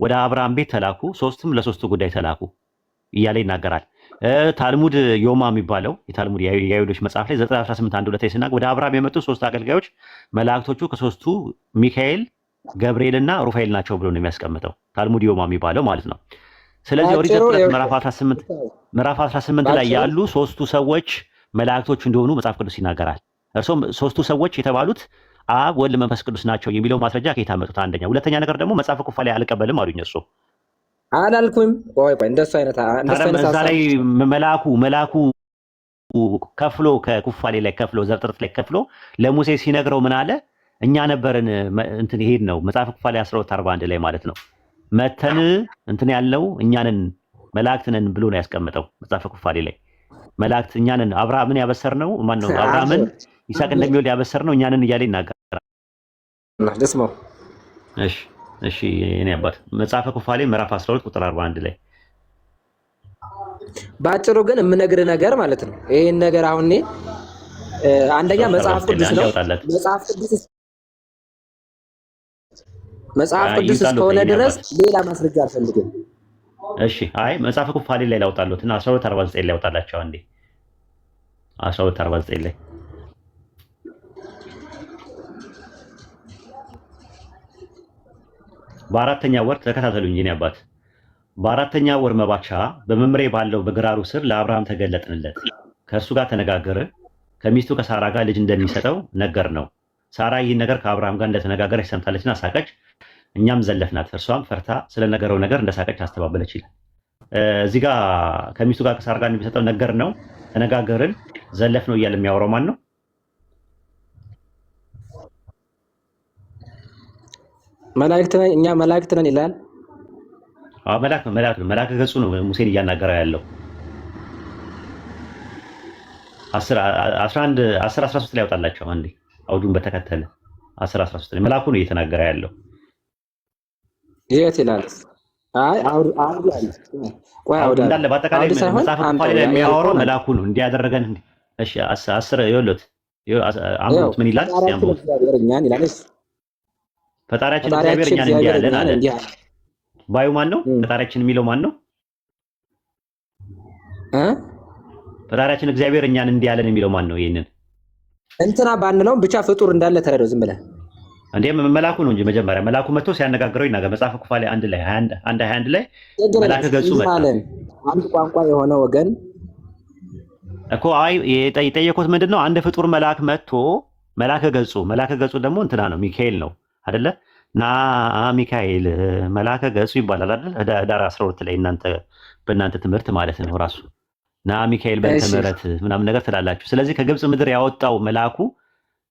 ወደ አብርሃም ቤት ተላኩ፣ ሶስቱም ለሶስቱ ጉዳይ ተላኩ እያለ ይናገራል። ታልሙድ ዮማ የሚባለው የታልሙድ የአይሁዶች መጽሐፍ ላይ 918 1 2 ላይ ሲናገር ወደ አብርሃም የመጡ ሶስት አገልጋዮች መላእክቶቹ ከሶስቱ ሚካኤል፣ ገብርኤል እና ሩፋኤል ናቸው ብሎ ነው የሚያስቀምጠው ታልሙድ ዮማ የሚባለው ማለት ነው። ስለዚህ ኦሪት ባጭሩ ዘፍጥረት ይኸውልህ ምዕራፍ 18 ምዕራፍ 18 ላይ ባጭሩ ያሉ ሶስቱ ሰዎች መላእክቶች እንደሆኑ መጽሐፍ ቅዱስ ይናገራል። እርሶም ሶስቱ ሰዎች የተባሉት አብ፣ ወልድ፣ መንፈስ ቅዱስ ናቸው የሚለው ማስረጃ ከየት አመጡት? አንደኛ። ሁለተኛ ነገር ደግሞ መጽሐፈ ኩፋሌ አልቀበልም አሉኝ እርሶ። አላልኩም። ቆይ ቆይ እንደሱ አይነት እንደሱ ታዲያ አይነት እዛ ሀሳብ ላይ መልአኩ መልአኩ ከፍሎ ከኩፋሌ ላይ ከፍሎ ዘፍጥረት ላይ ከፍሎ ለሙሴ ሲነግረው ምን አለ? እኛ ነበርን እንትን ይሄድ ነው መጽሐፈ ኩፋሌ 1241 ላይ ማለት ነው። መተን እንትን ያልነው እኛንን መላእክት ነን ብሎ ነው ያስቀምጠው መጽሐፈ ኩፋሌ ላይ መላእክት እኛንን አብርሃምን ያበሰርነው ማን ነው? አብርሃምን ይስሐቅ እንደሚወልድ ያበሰርነው እኛንን እያለ ይናገራል። ልስማው። እሺ እሺ የኔ አባት መጽሐፈ ኩፋሌ ምዕራፍ 12 ቁጥር 41 ላይ ባጭሩ ግን የምነግርህ ነገር ማለት ነው ይሄን ነገር አሁን እኔ አንደኛ 12 መጽሐፍ 49 ቅዱስ አንድ ነው። ያውጣለት መጽሐፍ ቅዱስ መጽሐፍ ቅዱስ ይውጣሉት እስከሆነ የኔ ድረስ አባት። ሌላ ማስረጃ አልፈልግም። እሺ አይ መጽሐፈ ኩፋሌ ላይ ላውጣሉት እና 1249 ላይ ያውጣላቸው አንዴ 1249 ላይ በአራተኛ ወር ተከታተሉኝ የኔ አባት። በአራተኛ ወር መባቻ በመምሬ ባለው በግራሩ ስር ለአብርሃም ተገለጥንለት፣ ከእርሱ ጋር ተነጋገረ፣ ከሚስቱ ከሳራ ጋር ልጅ እንደሚሰጠው ነገር ነው። ሳራ ይህን ነገር ከአብርሃም ጋር እንደተነጋገረች ሰምታለችና ሳቀች፣ እኛም ዘለፍናት። እርሷም ፈርታ ስለነገረው ነገር እንደሳቀች አስተባበለች ይላል። እዚህ ጋር ከሚስቱ ጋር ከሳራ ጋር እንደሚሰጠው ነገር ነው፣ ተነጋገርን፣ ዘለፍ ነው እያለ የሚያወራው ማን ነው? መላእክት ነን እኛ መላእክት ነን ይላል። አዎ መልአክ ነው፣ መልአክ ነው። መልአከ ገጹ ነው ሙሴን እያናገረው ያለው። 10 11 10 13 ላይ ያውጣላቸው አንዴ አውዱን በተከተለ 10 13 ላይ መልአኩ ነው እየተናገረ ያለው። የት ይላል? አይ አውድ አውድ አለ። ቆይ አውድ አውድ አለ። እንዳለ በአጠቃላይ አውድ ሳይሆን መጽሐፈ ኩፋሌ አምጣው ላይ የሚያወራው ያልከውን አምጣው። መልአኩ ነው እንዲያደረገን እንዲህ። እሺ 10 ይኸውልህ፣ ይኸው አንብቡት ምን ይላል? እስቲ ፈጣሪያችን አንብቡት። እግዚአብሔር እኛን ይላል። እሺ ፈጣሪያችን እግዚአብሔር ፈጣሪያችን እኛን እንዲህ እግዚአብሔር ያለን እኛን አለ። እንዲህ አለ። ባዩ ማን ነው? እም። ፈጣሪያችን የሚለው ማን ነው? እ? ፈጣሪያችን እግዚአብሔር እኛን እንዲህ ያለን የሚለው ማን ነው? ይሄንን እንትና ባንለውም ብቻ ፍጡር እንዳለ ተረዳው ዝም ብለህ። እንዴ መልአኩ ነው እንጂ መጀመሪያ መልአኩ መጥቶ ሲያነጋግረው ይናገር። መጽሐፈ ኩፋሌ 1 ላይ 21 1 21 ላይ ችግር የለም። መልአከ ገጹ እንዲህ መጣ አለን። አንድ ቋንቋ የሆነ ወገን እኮ። አይ የጠየኩት ምንድን ነው? አንድ ፍጡር መልአክ መጥቶ መልአከ ገጹ ደግሞ እንትና ነው ሚካኤል ነው አይደለ? ና ሚካኤል መልአከ ገጹ ይባላል አይደል? ህዳር 12 ላይ እናንተ በእናንተ ትምህርት ማለት ነው ራሱ ና ሚካኤል በእንተ እሺ ምሕረት ምናምን ነገር ትላላችሁ። ስለዚህ ከግብፅ ምድር ያወጣው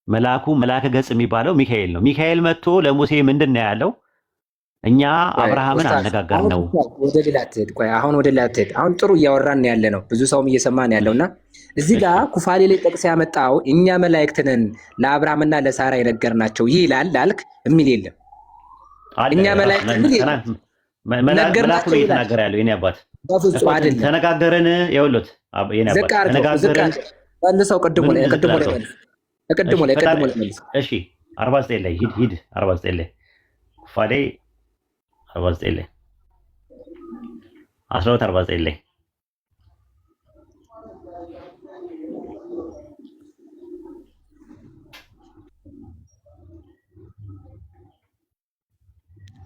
መልአኩ መልአከ ገጽ የሚባለው ሚካኤል ነው። ሚካኤል መጥቶ ለሙሴ ምንድን ነው ያለው? እኛ ቆይ አብርሃምን ኡስታዝ፣ አነጋገር አሁን ነው። ኡስታዝ ወደ ሌላ አትሄድ። ቆይ አሁን ወደ ሌላ አትሄድ። አሁን ጥሩ እያወራን ያለ ነው፣ ብዙ ሰውም እየሰማን ያለው እና እዚህ እሺ ጋር ኩፋሌ ላይ ጠቅስ ያመጣው እኛ መላእክት ነን ለአብርሃምና ለሳራ የነገርናቸው ይላል አልክ የሚል የለም። አለ እኛ ራሱ መላእክት የሚል የለም። መልአኩ ነው ነገርናቸው ይላል። እየተናገረ ያለው የኔ አባት እኮ በፍጹም አይደለም። ተነጋገርን። ይኸውልህ የኔ ዝቅ አባት አድርገው፣ ዝቅ ተነጋገርን። አድርገው መልሰው። ቅድሙ ምኑን ላይ ዝቅ ቅድሙ ላይ ላድርገው? መልስ፣ ቅድሙ እሺ ላይ ፈጣሪ ቅድሙ ላይ መልስ። እሺ 49 ላይ ሂድ ሂድ 49 ላይ ኩፋሌ 49 ላይ 12 49 ላይ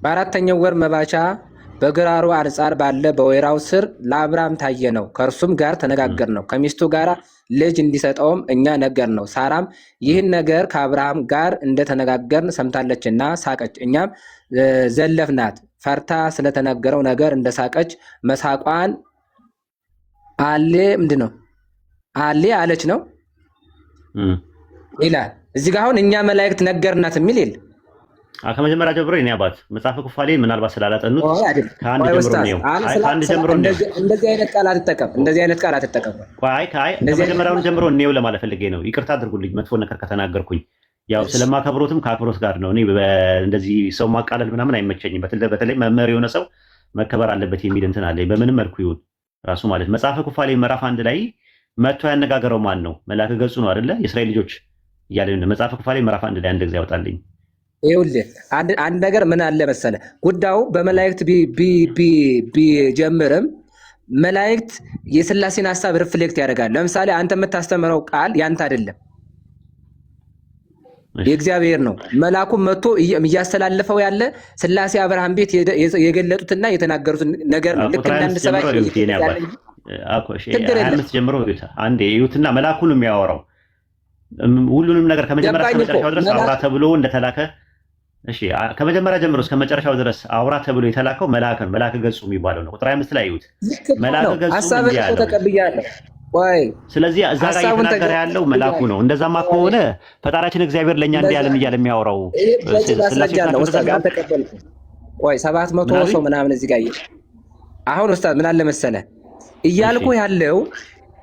በአራተኛው ወር መባቻ በግራሩ አንጻር ባለ በወይራው ስር ለአብርሃም ታየ ነው። ከእርሱም ጋር ተነጋገር ነው። ከሚስቱ ጋር ልጅ እንዲሰጠውም እኛ ነገር ነው። ሳራም ይህን ነገር ከአብርሃም ጋር እንደተነጋገርን ሰምታለችና ሳቀች። እኛም ዘለፍናት። ፈርታ ስለተነገረው ነገር እንደሳቀች መሳቋን አሌ ምንድን ነው አሌ አለች ነው እም። ይላል። እዚህ ጋር አሁን እኛ መላእክት ነገርናት የሚል የለም። ከመጀመሪያ ጀምሮ የኔ አባት መጽሐፈ ኩፋሌ ምናልባት ስላላጠኑት ቆይ አይደለም። ከአንድ ቆይ ጀምሮ ኡስታዝ፣ እንየው። አሁን አይ ከአንድ ጀምሮ እንየው። እንደዚህ አይነት ቃል አትጠቀም። እንደዚህ አይነት ቃል አትጠቀም። ቆይ አይ አይ እንደዚህ አይነት ከመጀመሪያውን ጀምሮ እንየው ለማለት ፈልጌ ነው። ይቅርታ አድርጉልኝ መጥፎ ነገር ከተናገርኩኝ። ያው እሺ ስለማከብሮትም ከአክብሮት ጋር ነው። እኔ እንደዚህ ሰው ማቃለል ምናምን አይመቸኝም። በተለይ መምህር የሆነ ሰው መከበር አለበት የሚል እንትን አለኝ። በምንም መልኩ ይሁን ራሱ ማለት መጽሐፈ ኩፋሌ ምዕራፍ 1 ላይ መጥቶ ያነጋገረው ማን ነው? መልአከ ገጹ ነው አይደለ? የእስራኤል ልጆች እያለ ነው። መጽሐፈ ኩፋሌ ምዕራፍ 1 ላይ አንድ ጊዜ ያወጣልኝ። ይኸውልህ አንድ ነገር ምን አለ መሰለ፣ ጉዳዩ በመላእክት ቢጀምርም መላእክት የስላሴን ሀሳብ reflect ያደርጋል። ለምሳሌ አንተ የምታስተምረው ቃል ያንተ አይደለም፣ እሺ የእግዚአብሔር ነው። መልአኩም መጥቶ እያስተላለፈው ያለ ስላሴ አብርሃም ቤት የገለጡትና የተናገሩትን ነገር ነው። ልክ ቁጥር እንደ አንድ 25 ጀምሮ ሰባኪ እዩት የኔ እየገለጠ ያለ አባት። እንጂ እሺ ችግር የለም። 25 ጀምሮ እዩት። አንዴ እዩትና መልአኩ ነው የሚያወራው ሁሉንም ነገር ከመጀመሪያ እስከ ገባኝ እኮ መጨረሻው ድረስ አውራ መልአክ ተብሎ እንደተላከ። እሺ ከመጀመሪያ ጀምሮ እስከ መጨረሻው ድረስ አውራ ተብሎ የተላከው መልአክ ነው። መልአከ ገጹ የሚባለው ነው። ቁጥር 25 ላይ እዩት። ልክ እኮ መልአከ ነው። ገጹ ሀሳብን እንዲህ እኮ አለው። ተቀብያለሁ። ቆይ ስለዚህ እዛ ጋር ሀሳቡን እየተናገረ ያለው መልአኩ ተቀብያለሁ። ነው። እንደዛማ ከሆነ ፈጣሪያችን እግዚአብሔር ለእኛ እንዲህ እንደዛ ያለን እያለ የሚያወራው ይሄ በቂ ስላሴዎች ማስረጃ ናቸው። ነው እንደዛ ኡስታዝ፣ የሚያወሩት አልተቀበልኩም። ቆይ ሰባት መቶ ምን አሉኝ? ሰው ምናምን እዚህ ጋር አሁን ኡስታዝ ምን አለ መሰለ እሺ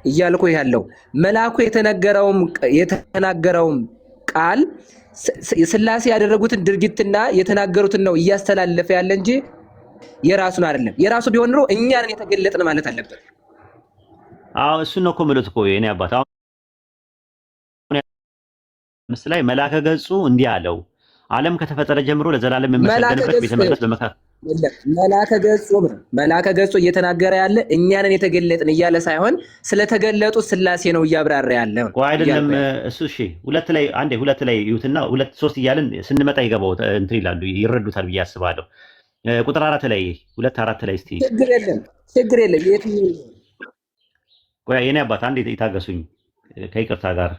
እያልኩ ያለው መልአኩ የተናገረውም ቃል ስላሴ ያደረጉትን ድርጊትና የተናገሩትን ነው እያስተላለፈ ያለ እንጂ የራሱን አይደለም። የራሱ ቢሆን ኖሮ እኛንን የተገለጥን ማለት አለበት። አዎ እሱን ነው እኮ የምልህ እኮ የእኔ አባት። አሁን ምስል ላይ መልአከ ገጹ እንዲህ አለው፣ ዓለም ከተፈጠረ ጀምሮ ለዘላለም መላከ የሚመሰገንበት ገጹ ቤተ መቅደስ በመካ የለም መላከ ገጹ ነው። መላከ ገጹ እየተናገረ ያለ እኛንን የተገለጥን እያለ ሳይሆን ስለተገለጡ ስላሴ ነው እያብራራ ያለ ነው ቆይ አይደለም እያልኩ ያለ። እሱ። እሺ ሁለት ላይ አንዴ ሁለት ላይ ይዩትና ሁለት ሶስት እያልን ስንመጣ ይገባው እንትን ይላሉ ይረዱታል ብዬ አስባለሁ። ቁጥር 4 ላይ 2:4 ላይ እስቲ ችግር የለም ችግር የለም። የትኛው ቆይ የኔ አባት አንዴ ይታገሱኝ ከይቅርታ ጋር።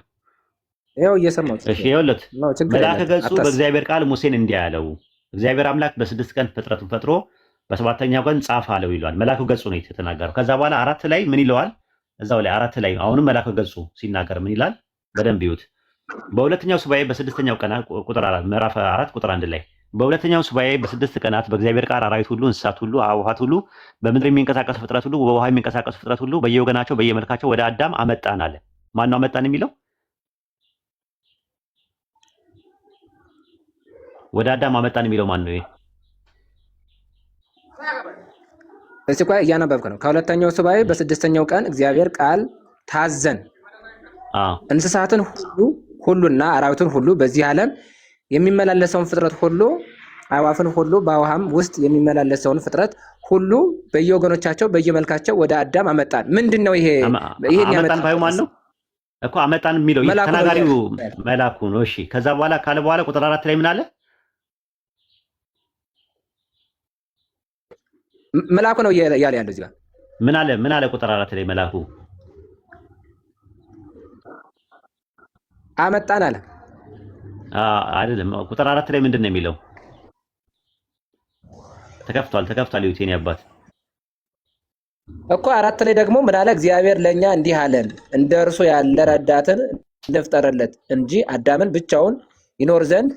ይኸው እየሰማሁ እሺ ችግር ይኸውልህ ነው ችግር መልአከ የለም ገጹ አታስብ። በእግዚአብሔር ቃል ሙሴን እንዲህ አለው፣ እግዚአብሔር አምላክ በ6 ቀን ፍጥረቱን ፈጥሮ በሰባተኛው ቀን ጻፍ አለው ይለዋል። መልአከ ገጹ ነው የተናገረው። ከዛ በኋላ 4 ላይ ምን ይለዋል? እዛው ላይ 4 ላይ አሁንም መልአከ ገጹ ሲናገር ምን ይላል? በደንብ ይዩት። በሁለተኛው ሱባኤ በስድስተኛው ቀናት ቁጥር 4 ምዕራፍ 4 ቁጥር 1 ላይ በሁለተኛው ሱባኤ በስድስት ቀናት በእግዚአብሔር ቃል አራዊት ሁሉ፣ እንስሳት ሁሉ፣ አዕዋፋት ሁሉ፣ በምድር የሚንቀሳቀሱ ፍጥረት ሁሉ፣ በውሃ የሚንቀሳቀሱ ፍጥረት ሁሉ በየወገናቸው በየመልካቸው ወደ አዳም አመጣን አለ። ማነው አመጣን የሚለው? ወደ አዳም አመጣን የሚለው ማን ነው? ይሄ እስቲ ቆይ እያነበብክ ነው። ከሁለተኛው ሱባኤ በስድስተኛው ቀን እግዚአብሔር ቃል ታዘን አዎ እንስሳትን ሁሉና አራዊትን ሁሉ በዚህ ዓለም የሚመላለሰውን ፍጥረት ሁሉ አዕዋፍን ሁሉ በውሃም ውስጥ የሚመላለሰውን ፍጥረት ሁሉ በየወገኖቻቸው በየመልካቸው ወደ አዳም አመጣን። ምንድን ነው ይሄ? ይሄን አመጣን ባዩ ያመጣበት ማን ነው እኮ? አመጣን የሚለው ይህ መልአኩ ነው ተናጋሪው እያለ መልአኩ ነው። እሺ ከዛ በኋላ ካለ በኋላ ቁጥር 4 ላይ ምን አለ? መልአኩ ነው እያለ ያለው እዚህ ጋር ምን አለ? ምን አለ? ቁጥር 4 ላይ መልአኩ አመጣን አለ። አይደለም። ቁጥር 4 ላይ ምንድን ነው የሚለው? ተከፍቷል፣ ተከፍቷል። ይሁት የኔ አባት እኮ 4 ላይ ደግሞ ምን አለ? እግዚአብሔር ለእኛ እንዲህ አለን፣ እንደ እርሱ ያለ ረዳትን እንፍጠርለት እንጂ አዳምን ብቻውን ይኖር ዘንድ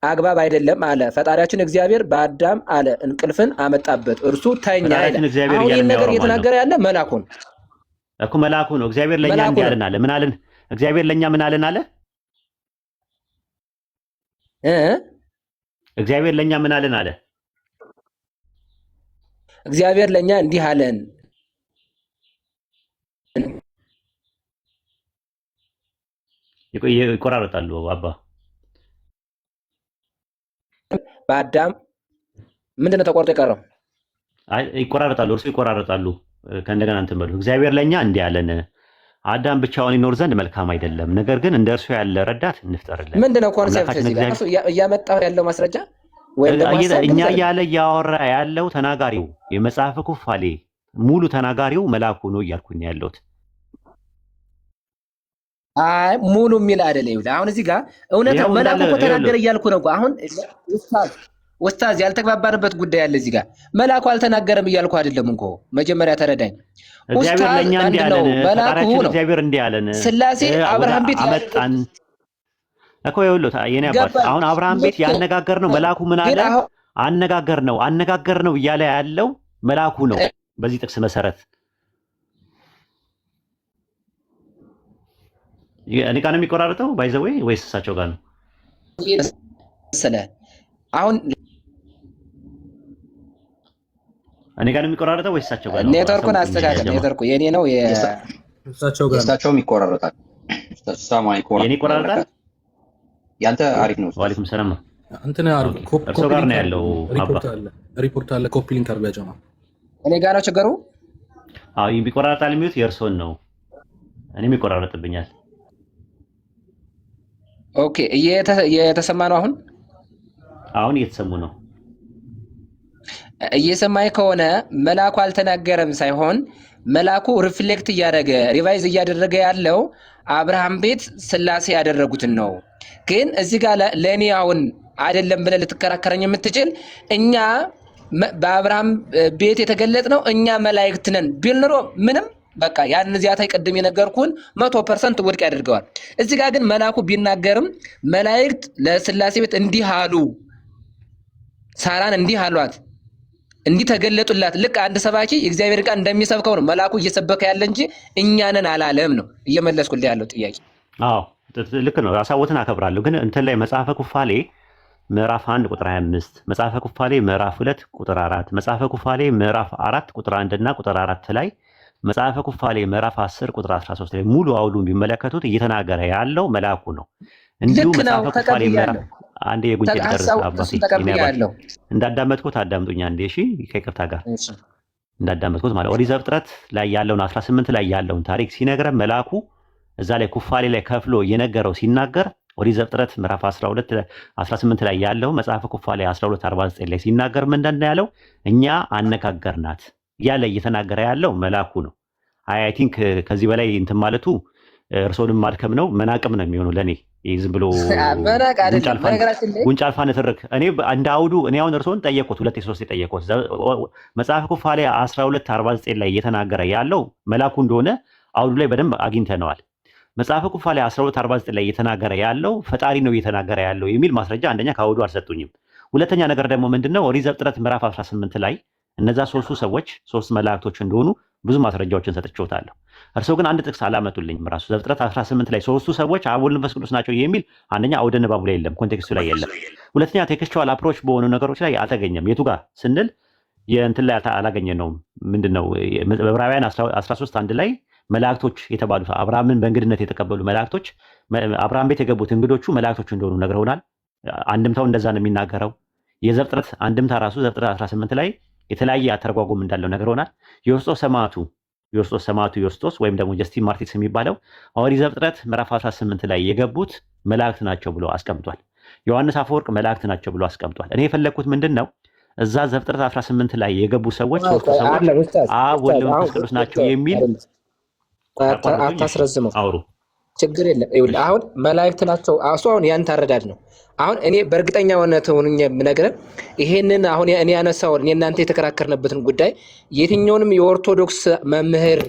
አግባብ አይደለም አለ። ፈጣሪያችን እግዚአብሔር በአዳም አለ እንቅልፍን አመጣበት፣ እርሱ ተኛ ይላል። ፈጣሪያችን እግዚአብሔር አሁን እያለ ይህን ነገር የሚያወራው ማን ነው እየተናገረ ያለ መልአኩ ነው። እኮ? መልአኩ ነው። እግዚአብሔር ለእኛ መልአኩ እንዲህ ነው አለን አለ። ምን አለን? እግዚአብሔር ለእኛ ምን አለን አለ? እ እግዚአብሔር ለእኛ ምን አለን አለ? እግዚአብሔር ለእኛ እንዲህ አለን ይቆራረጣሉ አባ። በአዳም ምንድን ነው ተቆርጦ የቀረው? አይ ይቆራረጣሉ፣ እርሱ ይቆራረጣሉ። ከእንደገና እንትን በሉ። እግዚአብሔር ለእኛ እንዲህ አለን፣ አዳም ብቻውን ይኖር ዘንድ መልካም አይደለም፣ ነገር ግን እንደ እርሱ ያለ ረዳት እንፍጠርለት። ምንድን ነው concept አምላካችን እዚህ ጋር እግዚአብሔር እሱ እያመጣሁ ያለው ማስረጃ ወይም ደግሞ ሀሳብ እኛ ግልጽ አይደለም። እያለ እያወራ ያለው ተናጋሪው የመጽሐፈ ኩፋሌ ሙሉ ተናጋሪው መልአኩ ነው እያልኩኝ ያለሁት። አይ ሙሉ የሚል አይደለ። ይኸውልህ አሁን እዚህ ጋር እውነት ነው ይኸው መልአኩ እንዳለ እኮ ይኸውልህ ተናገረ እያልኩ ነው እኮ። አሁን ኡስታዝ ኡስታዝ ያልተግባባንበት ጉዳይ አለ እዚህ ጋር። መልአኩ አልተናገረም እያልኩ አይደለም እኮ መጀመሪያ ተረዳኝ። እግዚአብሔር ኡስታዝ ለእኛ እንዲህ ምንድን ነው አለን፣ መልአኩ ፈጣሪያችን ነው እግዚአብሔር እንዲህ አለን ስላሴ ወደ አብርሃም ቤት አመጣን ያደረጉት እኮ። ይኸውልህ የኔ አባት ገባኝ አሁን አብርሃም ቤት እኮ ያነጋገር ነው መልአኩ ምን ግን አለ? አሁን አነጋገር ነው አነጋገር ነው እያለ ያለው መልአኩ ነው። በዚህ ጥቅስ መሰረት እኔ ጋር ነው የሚቆራረጠው by the way ወይስ እሳቸው ጋር ነው? መሰለህ አሁን እኔ ጋር ነው የሚቆራረጠው ወይስ እሳቸው ጋር ነው? ኔትወርኩን አሳውቁኝ አስተካከል። ጀማ። ኔትወርኩ የኔ ነው እሳቸው ጋር ነው። የእሳቸውም ይቆራረጣል። ሰላም አለይኩም የኔ ወራህመቱላሂ ይቆራረጣል። ወበረካቱ። ያንተ አሪፍ ነው ኡስታዝ። ወአለይኩም ሰላም። እንትን አድርጉ፣ okay ኮፒ እርሶ ጋር link ነው አድርጉ። ያለው አባ። ሪፖርት አለ፣ ሪፖርት አለ። copy link አድርጉ ያጀማ። እኔ ጋር ነው ችግሩ። አዎ ይቆራረጣል የሚሉት የእርሶን ነው። እኔም ይቆራረጥብኛል። okay እየተሰማ ነው አሁን አሁን እየተሰሙ ነው። እየሰማኝ ከሆነ መልአኩ አልተናገረም ሳይሆን መልአኩ reflect እያደረገ revise እያደረገ ያለው አብርሃም ቤት ስላሴ ያደረጉትን ነው። ግን እዚህ ጋር ለእኔ አሁን አይደለም ብለህ ልትከራከረኝ የምትችል እኛ በአብርሃም ቤት የተገለጥ ነው እኛ መላእክት ነን ቢል ኖሮ ምንም በቃ ያን እዚያ ታይ ቅድም የነገርኩህን 100% ውድቅ ያደርገዋል። እዚህ ጋር ግን መልአኩ ቢናገርም መላእክት ለስላሴ ቤት እንዲህ አሉ፣ ሳራን እንዲህ አሏት እንዲህ ተገለጡላት። ልክ አንድ ሰባኪ የእግዚአብሔር ቃል እንደሚሰብከው ነው መልአኩ እየሰበከ ያለ እንጂ እኛንን አላለም ነው እየመለስኩልህ ያለው ጥያቄ። አዎ ልክ ነው። ሀሳቦትን አከብራለሁ። ግን እንትን ላይ መጽሐፈ ኩፋሌ ምዕራፍ 1 ቁጥር 25፣ መጽሐፈ ኩፋሌ ምዕራፍ 2 ቁጥር 4፣ መጽሐፈ ኩፋሌ ምዕራፍ 4 ቁጥር 1 እና ቁጥር 4 ላይ፣ መጽሐፈ ኩፋሌ ምዕራፍ 10 ቁጥር 13 ላይ ሙሉ አውዱን ቢመለከቱት እየተናገረ ያለው መልአኩ ነው። እንዲሁ ልክ ነው፣ መጽሐፈ ኩፋሌ ምዕራፍ ተቀብያለሁ። አንዴ የጉንጬ ልጨርስ ሀሳቡ አባቴ፣ እሱን የኔ አባት ተቀብያለሁ። እንዳዳመጥኩት አዳምጡኝ አንዴ እሺ፣ ከይቅርታ ጋር እሺ። እንዳዳመጥኩት ማለት ኦሪት ዘፍጥረት ላይ ያለውን 18 ላይ ያለውን ታሪክ ሲነግረን መልአኩ እዛ ላይ ኩፋሌ ላይ ከፍሎ እየነገረው ሲናገር ኦሪት ዘፍጥረት ምዕራፍ 12 18 ላይ ያለው መጽሐፈ ኩፋሌ 12:49 ላይ ሲናገር ምንድን ነው ያለው? እኛ አነጋገርናት እያለ እየተናገረ ያለው መልአኩ ነው። I think ከዚህ በላይ እንትን ማለቱ እርሶንም ማድከም ነው መናቅም ነው የሚሆነው ለእኔ። ይህ ዝም ብሎ መናቅ ጉንጭ አይደለም። አልፋ በነገራችን ላይ ጉንጭ አልፋ ንትርክ። እኔ እንደ አውዱ እኔ አሁን እርሶን ጠየቅኩት፣ ሁለት ሶስት የጠየቅኩት መጽሐፈ ኩፋሌ 12:49 ላይ እየተናገረ ያለው መልአኩ እንደሆነ አውዱ ላይ በደንብ አግኝተነዋል። መጽሐፈ ኩፋሌ 12:49 ላይ እየተናገረ ያለው ፈጣሪ ነው እየተናገረ ያለው የሚል ማስረጃ አንደኛ ከአውዱ አልሰጡኝም። ሁለተኛ ነገር ደግሞ ምንድነው ኦሪት ዘፍጥረት ምዕራፍ 18 ላይ እነዛ ሶስቱ ሰዎች ሶስት መላእክቶች እንደሆኑ ብዙ ማስረጃዎችን ሰጥቼዎታለሁ። እርስዎ ግን አንድ ጥቅስ አላመጡልኝም። ራሱ ዘፍጥረት 18 ላይ ሶስቱ ሰዎች አብ፣ ወልድ፣ መንፈስ ቅዱስ ናቸው የሚል አንደኛ አውደ ንባቡ ላይ የለም፣ context ኡ ላይ የለም። ሁለተኛ textual approach በሆኑ ነገሮች ላይ አልተገኘም። የቱ ጋር ስንል የእንትን ላይ አላገኘነውም። ምንድነው በዕብራውያን 13:1 ላይ መላእክቶች የተባሉት አብርሃምን በእንግድነት የተቀበሉ መላእክቶች አብርሃም ቤት የገቡት እንግዶቹ መላእክቶች እንደሆኑ ነግረውናል። አንድምታው እንደዛ ነው የሚናገረው። የዘፍጥረት አንድምታ ራሱ ዘፍጥረት 18 ላይ የተለያየ አተረጓጎም እንዳለው ነግረውናል። ዮስጦስ ሰማዕቱ ዮስጦስ ሰማዕቱ ዮስጦስ ወይም ደግሞ ጀስቲን ማርቲስ የሚባለው ኦሪት ዘፍጥረት ምዕራፍ 18 ላይ የገቡት መላእክት ናቸው ብሎ አስቀምጧል። ዮሐንስ አፈወርቅ መላእክት ናቸው ብሎ አስቀምጧል። እኔ የፈለግኩት ምንድን ነው እዛ ዘፍጥረት 18 ላይ የገቡ ሰዎች ቆይ ሶስቱ ቆይ ሰዎች አለ ኡስታዝ አብ ኡስታዝ ወልድ አሁን መንፈስ ቅዱስ ናቸው ኡስታዝ የሚል አይደለም፣ ቆይ አቋርጡኝ። እሺ አታስረዝመው፣ አውሩ። ችግር የለም። ይኸውልህ እሺ አሁን መላእክት ናቸው እሱ አሁን ያንተ አረዳድ ነው። አሁን እኔ በእርግጠኛነት ሆኜ የምነግርህ ይሄንን አሁን እኔ ያነሳውን እኔ እናንተ የተከራከርንበትን ጉዳይ የትኛውንም የኦርቶዶክስ መምህር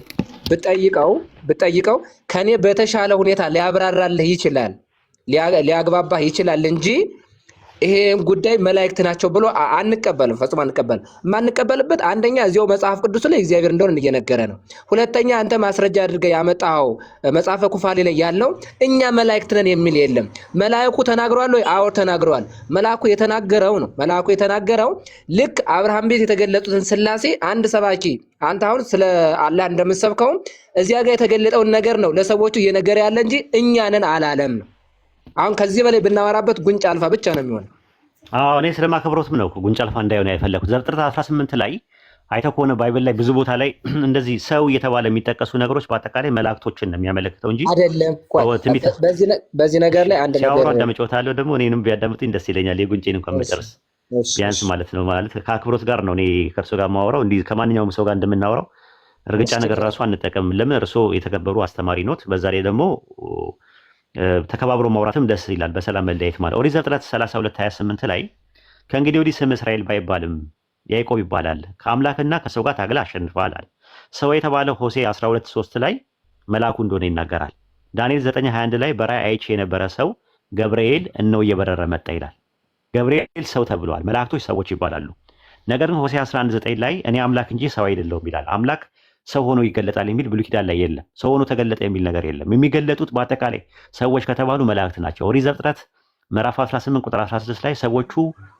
ብጠይቀው ብጠይቀው ከኔ በተሻለ ሁኔታ ሊያብራራልህ ይችላል፣ ሊያግባባህ ይችላል እንጂ ይሄን ጉዳይ መላእክት ናቸው ብሎ አንቀበልም፣ ፈጽሞ አንቀበልም። የማንቀበልበት አንደኛ እዚያው መጽሐፍ ቅዱስ ላይ እግዚአብሔር እንደሆነ እየነገረ ነው። ሁለተኛ አንተ ማስረጃ አድርገህ ያመጣኸው መጽሐፈ ኩፋሌ ላይ ያለው እኛ መላእክት ነን የሚል የለም። መልአኩ ተናግሯል ወይ? አዎ ተናግሯል። መልአኩ የተናገረው ነው። መልአኩ የተናገረው ልክ አብርሃም ቤት የተገለጡትን ስላሴ አንድ ሰባኪ አንተ አሁን ስለ አላህ እንደምትሰብከው እዚያ ጋር የተገለጠውን ነገር ነው ለሰዎቹ እየነገረ ያለ እንጂ እኛ ነን አላለም ነው። አሁን ከዚህ በላይ ብናወራበት ጉንጭ አልፋ ብቻ ነው የሚሆነው። አዎ እኔ ስለማከብሮትም ነው ጉንጭ አልፋ እንዳይሆን የፈለኩት። ዘፍጥረት 18 ላይ አይተው ከሆነ Bible ላይ ብዙ ቦታ ላይ እንደዚህ ሰው እየተባለ የሚጠቀሱ ነገሮች በአጠቃላይ መላእክቶችን ነው የሚያመለክተው እንጂ አይደለም። ቆይ ትንቢት በዚህ ነገር ላይ አንድ ሲያወሩ ነገር አዳምጬዎታለሁ። ደግሞ እኔንም ቢያዳምጡኝ ደስ ይለኛል። የጉንጬን እንኳን እሺ፣ መጨረስ እሺ፣ ቢያንስ እሺ፣ ማለት ነው። ማለት ከአክብሮት ጋር ነው እኔ ከእርሶ ጋር የማወራው። እንዲህ ከማንኛውም ሰው ጋር እንደምናወራው እርግጫ እሺ፣ ነገር ችግር ራሱ አንጠቀምም። ለምን እርሶ የተከበሩ አስተማሪ ኖት። በዛ ላይ ደግሞ ተከባብሮ ማውራትም ደስ ይላል። በሰላም መለያየት ማለት ኦሪት ዘፍጥረት 32:28 ላይ ከእንግዲህ ወዲህ ስም እስራኤል ባይባልም ያዕቆብ ይባላል፣ ከአምላክና ከሰው ጋር ታግለህ አሸንፈሃል አለ። ሰው የተባለው ሆሴ 12:3 ላይ መልአኩ እንደሆነ ይናገራል። ዳንኤል 9:21 ላይ በራእይ አይቼ የነበረ ሰው ገብርኤል እነሆ እየበረረ መጣ ይላል። ገብርኤል ሰው ተብሏል። መላእክቶች ሰዎች ይባላሉ። ነገር ግን ሆሴ 11:9 ላይ እኔ አምላክ እንጂ ሰው አይደለሁም ይላል። አምላክ ሰው ሆኖ ይገለጣል የሚል ብሉይ ኪዳን ላይ የለም። ሰው ሆኖ ተገለጠ የሚል ነገር የለም። የሚገለጡት በአጠቃላይ ሰዎች ከተባሉ መላእክት ናቸው። ኦሪት ዘፍጥረት ምዕራፍ 18 ቁጥር 16 ላይ ሰዎቹ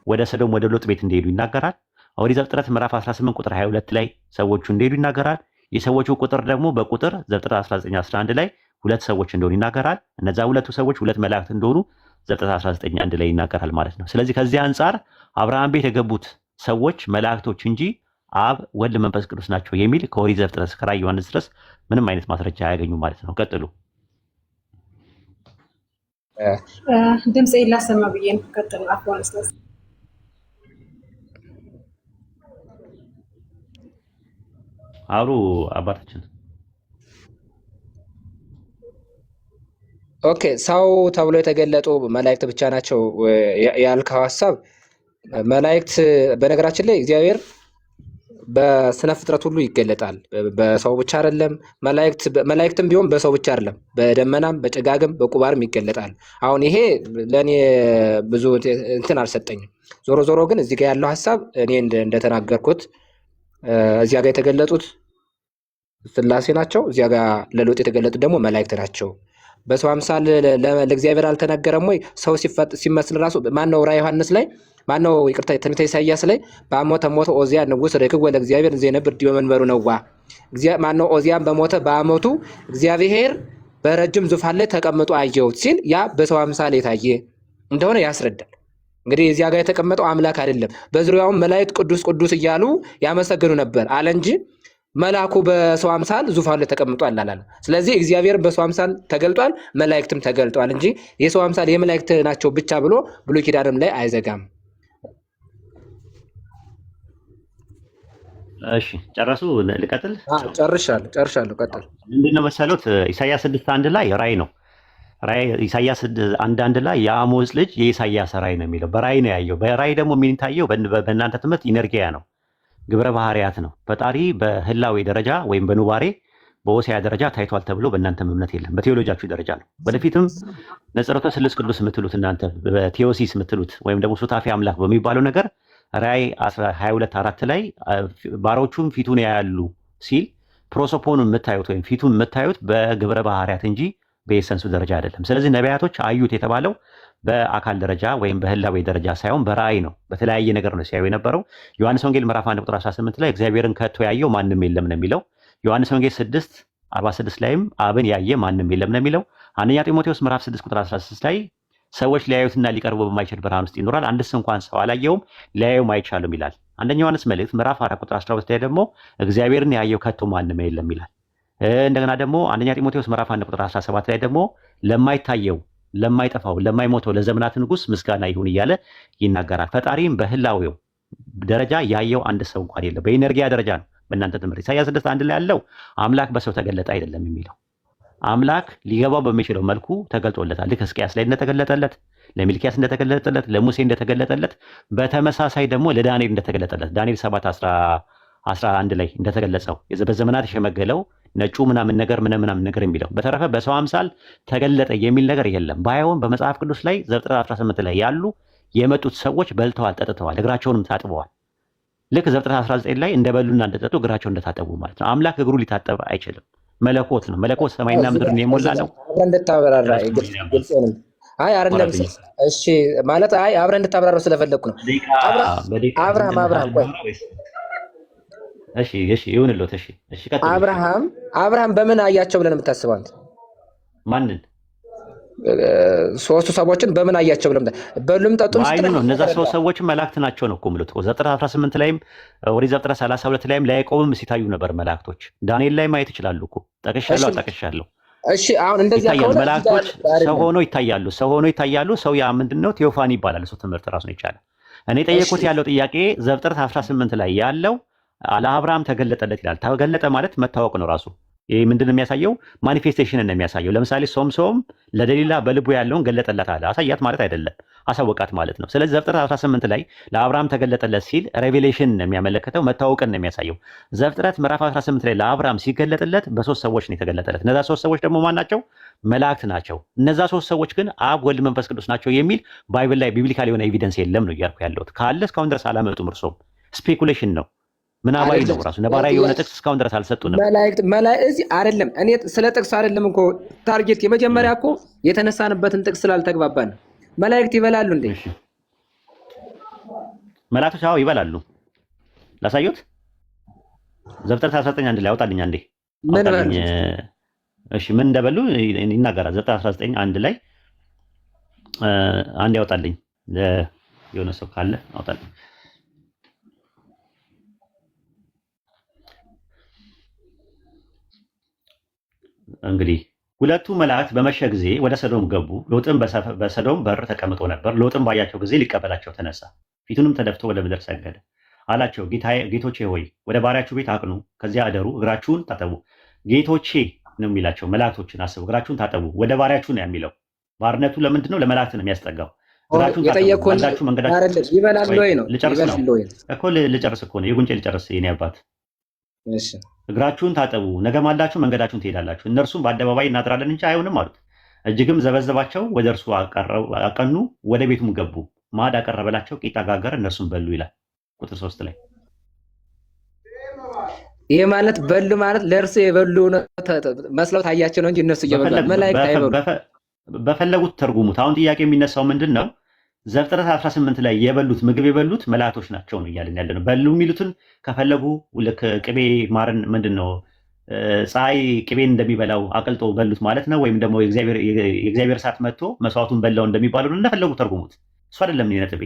ወደ ሰዶም ወደ ሎጥ ቤት እንደሄዱ ይናገራል። ኦሪት ዘፍጥረት ምዕራፍ 18 ቁጥር 22 ላይ ሰዎቹ እንደሄዱ ይናገራል። የሰዎቹ ቁጥር ደግሞ በቁጥር ዘፍጥረት 19:11 ላይ ሁለት ሰዎች እንደሆኑ ይናገራል። እነዛ ሁለቱ ሰዎች ሁለት መላእክት እንደሆኑ ዘፍጥረት 19:1 ላይ ይናገራል ማለት ነው። ስለዚህ ከዚህ አንጻር አብርሃም ቤት የገቡት ሰዎች መላእክቶች እንጂ አብ ወልድ መንፈስ ቅዱስ ናቸው የሚል ከኦሪት ዘፍጥረት እስከ ራዕየ ዮሐንስ ድረስ ምንም አይነት ማስረጃ አያገኙም ማለት ነው። ቀጥሉ። ድምፅ ላሰማ ብዬ ነው። ቀጥሉ። አፍዋን ኡስታዝ። አብሩ አባታችን። Okay፣ ሰው ተብሎ የተገለጡ መላእክት ብቻ ናቸው ያልከው ሀሳብ መላእክት፣ በነገራችን ላይ እግዚአብሔር በስነ ፍጥረት ሁሉ ይገለጣል። በሰው ብቻ አይደለም። መላእክትም ቢሆን በሰው ብቻ አይደለም፣ በደመናም በጭጋግም በቁባርም ይገለጣል። አሁን ይሄ ለእኔ ብዙ እንትን አልሰጠኝም። ዞሮ ዞሮ ግን እዚህ ጋር ያለው ሀሳብ እኔ እንደተናገርኩት እዚያ ጋር የተገለጡት ስላሴ ናቸው። እዚያ ጋር ለሎጥ የተገለጡት ደግሞ መላእክት ናቸው። በሰው አምሳል ለእግዚአብሔር አልተነገረም ወይ? ሰው ሲመስል ራሱ ማነው? ራዕየ ዮሐንስ ላይ ማነው? ይቅርታ ትንቢተ ኢሳይያስ ላይ በአሞተ ሞተ ኦዚያ ንጉሥ ርክብ ለእግዚአብሔር ዘነብር ዲበ መንበሩ ነዋ። ማነው? ኦዚያን በሞተ በአመቱ እግዚአብሔር በረጅም ዙፋን ላይ ተቀምጦ አየሁት ሲል ያ በሰው አምሳል የታየ እንደሆነ ያስረዳል። እንግዲህ እዚያ ጋር የተቀመጠው አምላክ አይደለም። በዙሪያውም መላእክት ቅዱስ ቅዱስ እያሉ ያመሰግኑ ነበር አለ እንጂ መልአኩ በሰው አምሳል ዙፋን ላይ ተቀምጧል አላለም። ስለዚህ እግዚአብሔር በሰው አምሳል ተገልጧል፣ መላእክትም ተገልጧል እንጂ የሰው አምሳል የመላእክት ናቸው ብቻ ብሎ ብሉይ ኪዳንም ላይ አይዘጋም። እሺ ጨረሱ? ልቀጥል? ጨርሻለሁ ጨርሻለሁ። ቀጥል። ምንድነው መሰሎት ኢሳያስ 6:1 ላይ ራእይ ነው። ራእይ ኢሳያስ 1:1 ላይ የአሞጽ ልጅ የኢሳያስ ራእይ ነው የሚለው። በራእይ ነው ያየው። በራእይ ደግሞ የሚታየው በእናንተ ትምህርት ኢነርጊያ ነው፣ ግብረ ባህሪያት ነው። ፈጣሪ በህላዌ ደረጃ ወይም በኑባሬ በኦሲያ ደረጃ ታይቷል ተብሎ በእናንተም እምነት የለም። በቴዎሎጂያችሁ ደረጃ ነው። ወደፊትም ነጽሮተ ስሉስ ቅዱስ የምትሉት እናንተ በ theosis የምትሉት ወይም ደግሞ ሱታፌ አምላክ በሚባለው ነገር ራእይ 22:4 ላይ ባሮቹም ፊቱን ያያሉ ሲል ፕሮሶፖኑን የምታዩት ወይም ፊቱን የምታዩት በግብረ ባህሪያት እንጂ በ essence ኡ ደረጃ አይደለም። ስለዚህ ነቢያቶች አዩት የተባለው በአካል ደረጃ ወይም በህላዌ ደረጃ ሳይሆን በራእይ ነው። በተለያየ ነገር ነው ሲያዩ የነበረው። ዮሐንስ ወንጌል ምዕራፍ 1 ቁጥር 18 ላይ እግዚአብሔርን ከቶ ያየው ማንም የለም ነው የሚለው። ዮሐንስ ወንጌል 6:46 ላይም አብን ያየ ማንም የለም ነው የሚለው። አንደኛ ጢሞቴዎስ ምዕራፍ 6 ቁጥር 16 ላይ ሰዎች ሊያዩትና ሊቀርቡ በማይችል ብርሃን ውስጥ ይኖራል፣ አንድስ እንኳን ሰው አላየውም ሊያዩም አይቻሉም ይላል። አንደኛ ዮሐንስ መልእክት ምዕራፍ 4 ቁጥር 12 ላይ ደግሞ እግዚአብሔርን ያየው ከቶ ማንም የለም ይላል። እንደገና ደግሞ አንደኛ ጢሞቴዎስ ምዕራፍ 1 ቁጥር 17 ላይ ደግሞ ለማይታየው ለማይጠፋው ለማይሞተው ለዘመናት ንጉስ ምስጋና ይሁን እያለ ይናገራል። ፈጣሪም በህላዌው ደረጃ ያየው አንድ ሰው እንኳን የለም። በኢነርጊያ ደረጃ ነው። በእናንተ ትምህርት ኢሳያስ 6:1 ላይ ያለው አምላክ በሰው ተገለጠ አይደለም የሚለው፣ አምላክ ሊገባው በሚችለው መልኩ ተገልጦለታል። ልክ ሕዝቅያስ ላይ እንደተገለጠለት፣ ለሚልኪያስ እንደተገለጠለት፣ ለሙሴ እንደተገለጠለት፣ በተመሳሳይ ደግሞ ለዳንኤል እንደተገለጠለት ዳንኤል 7 11 ላይ እንደተገለጸው በዘመናት የሸመገለው ነጩ ምናምን ነገር ምናምን ነገር የሚለው። በተረፈ በሰው አምሳል ተገለጠ የሚል ነገር የለም። ባይሆን በመጽሐፍ ቅዱስ ላይ ዘፍጥረት 18 ላይ ያሉ የመጡት ሰዎች በልተዋል፣ ጠጥተዋል፣ እግራቸውንም ታጥበዋል። ልክ ዘፍጥረት 19 ላይ እንደበሉና እንደጠጡ እግራቸውን እንደታጠቡ ማለት ነው። አምላክ እግሩ ሊታጠብ አይችልም። መለኮት ነው። መለኮት ሰማይና ምድርን የሞላ ነው። አብረን እንድታብራራ ግልጽ ሆነ። አይ አይደለም፣ እሺ ማለት አይ አብረን እንድታብራራው ስለፈለግኩ ነው። አብርሃም አብርሃም ቆይ እሺ እሺ ይሁንልዎት። እሺ እሺ ቀጥሉ። አብርሃም አብርሃም በምን አያቸው ብለን የምታስበው አንተ? ማንን? ሶስቱ ሰዎችን በምን አያቸው ብለን በሉም ጠጡም ስትል ነው። እነዛ ሶስት ሰዎች መላእክት ናቸው ነው እኮ የምልህ። ዘፍጥረት 18 ላይም ኦሪት ዘፍጥረት 32 ላይም ለያዕቆብም ሲታዩ ነበር መላእክቶች። ዳንኤል ላይ ማየት ይችላሉ እኮ ጠቅሻለሁ ጠቅሻለሁ። እሺ አሁን እንደዚያ ከሆነ መላእክቶች ሰው ሆኖ ይታያሉ። ሰው ሆኖ ይታያሉ። ሰው ያ ምንድነው theophany ይባላል። እሱ ትምህርት ራሱን ይቻላል። እኔ ጠየቁት ያለው ጥያቄ ዘፍጥረት 18 ላይ ያለው ለአብርሃም ተገለጠለት ይላል። ተገለጠ ማለት መታወቅ ነው ራሱ። ይህ ምንድን ነው የሚያሳየው? manifestation ነው የሚያሳየው። ለምሳሌ ሶምሶን ለደሊላ በልቡ ያለውን ገለጠለት አለ። አሳያት ማለት አይደለም፣ አሳወቃት ማለት ነው። ስለዚህ ዘፍጥረት 18 ላይ ለአብርሃም ተገለጠለት ሲል revelation ነው የሚያመለክተው፣ መታወቅን ነው የሚያሳየው። ዘፍጥረት ምዕራፍ 18 ላይ ለአብርሃም ሲገለጥለት በሶስት ሰዎች ነው የተገለጠለት። እነዛ ሶስት ሰዎች ደግሞ ማን ናቸው? መላእክት ናቸው። እነዛ ሶስት ሰዎች ግን አብ፣ ወልድ፣ መንፈስ ቅዱስ ናቸው የሚል Bible ላይ biblical የሆነ evidence የለም ነው እያልኩ ያለሁት። ካለ እስካሁን ድረስ አላመጡም። እርሶም speculation ነው ምናባዊ ነው ራሱ ነባራዊ የሆነ ጥቅስ እስካሁን ድረስ አልሰጡንም። መላእክት እዚህ አይደለም። እኔ ስለ ጥቅሱ አይደለም እኮ target የመጀመሪያ እኮ የተነሳንበትን ጥቅስ ስላልተግባባን መላእክት ይበላሉ እንዴ? መላእክቶች አዎ ይበላሉ። ላሳዩት ዘፍጥረት 19:1 ላይ አውጣልኝ አንዴ። ምን በሉ? እሺ ምን እንደበሉ ይናገራል። ዘፍጥረት 19:1 ላይ አንዴ አውጣልኝ፣ የሆነ ሰው ካለ አውጣልኝ። እንግዲህ ሁለቱ መላእክት በመሸ ጊዜ ወደ ሰዶም ገቡ። ሎጥም በሰዶም በር ተቀምጦ ነበር። ሎጥም ባያቸው ጊዜ ሊቀበላቸው ተነሳ፣ ፊቱንም ተደፍቶ ወደ ምድር ሰገደ። አላቸው፣ ጌቶቼ ሆይ ወደ ባሪያችሁ ቤት አቅኑ፣ ከዚያ አደሩ፣ እግራችሁን ታጠቡ። ጌቶቼ ነው የሚላቸው መላእክቶችን አስቡ። እግራችሁን ታጠቡ፣ ወደ ባሪያችሁ ነው የሚለው። ባርነቱ ለምንድን ነው? ለመላእክት ነው የሚያስጠጋው። እግራችሁን ታጠቡ፣ ማልዳችሁ መንገዳችሁ ይበላሉ ወይ ነው? ልጨርስ ነው እኮ ልጨርስ እኮ ነው የጉንጬ ልጨርስ የኔ አባት። እግራችሁን ታጠቡ፣ ነገ ማልዳችሁ መንገዳችሁን ትሄዳላችሁ። እነርሱም በአደባባይ እናድራለን እንጂ አይሆንም አሉት። እጅግም ዘበዘባቸው፣ ወደ እርሱ አቀኑ፣ ወደ ቤቱም ገቡ። ማዕድ አቀረበላቸው፣ ቂጣ ጋገረ፣ እነርሱም በሉ ይላል ቁጥር 3 ላይ። ይሄ ማለት በሉ ማለት ለእርሱ የበሉ መስለው ታያቸው ነው እንጂ እነሱ እየበሉ መላእክት አይበሉ። በፈለጉት ተርጉሙት። አሁን ጥያቄ የሚነሳው ምንድን ነው? ዘፍጥረት 18 ላይ የበሉት ምግብ የበሉት መላእክቶች ናቸው ነው እያልን ያለ ነው። በሉ የሚሉትን ከፈለጉ ልክ ቅቤ ማርን ምንድን ነው ፀሐይ ቅቤን እንደሚበላው አቅልጦ በሉት ማለት ነው። ወይም ደግሞ የእግዚአብሔር እሳት መጥቶ መስዋዕቱን በላው እንደሚባለው ነው። እንደፈለጉ ተርጉሙት። እሱ አይደለም እኔ ነጥቤ።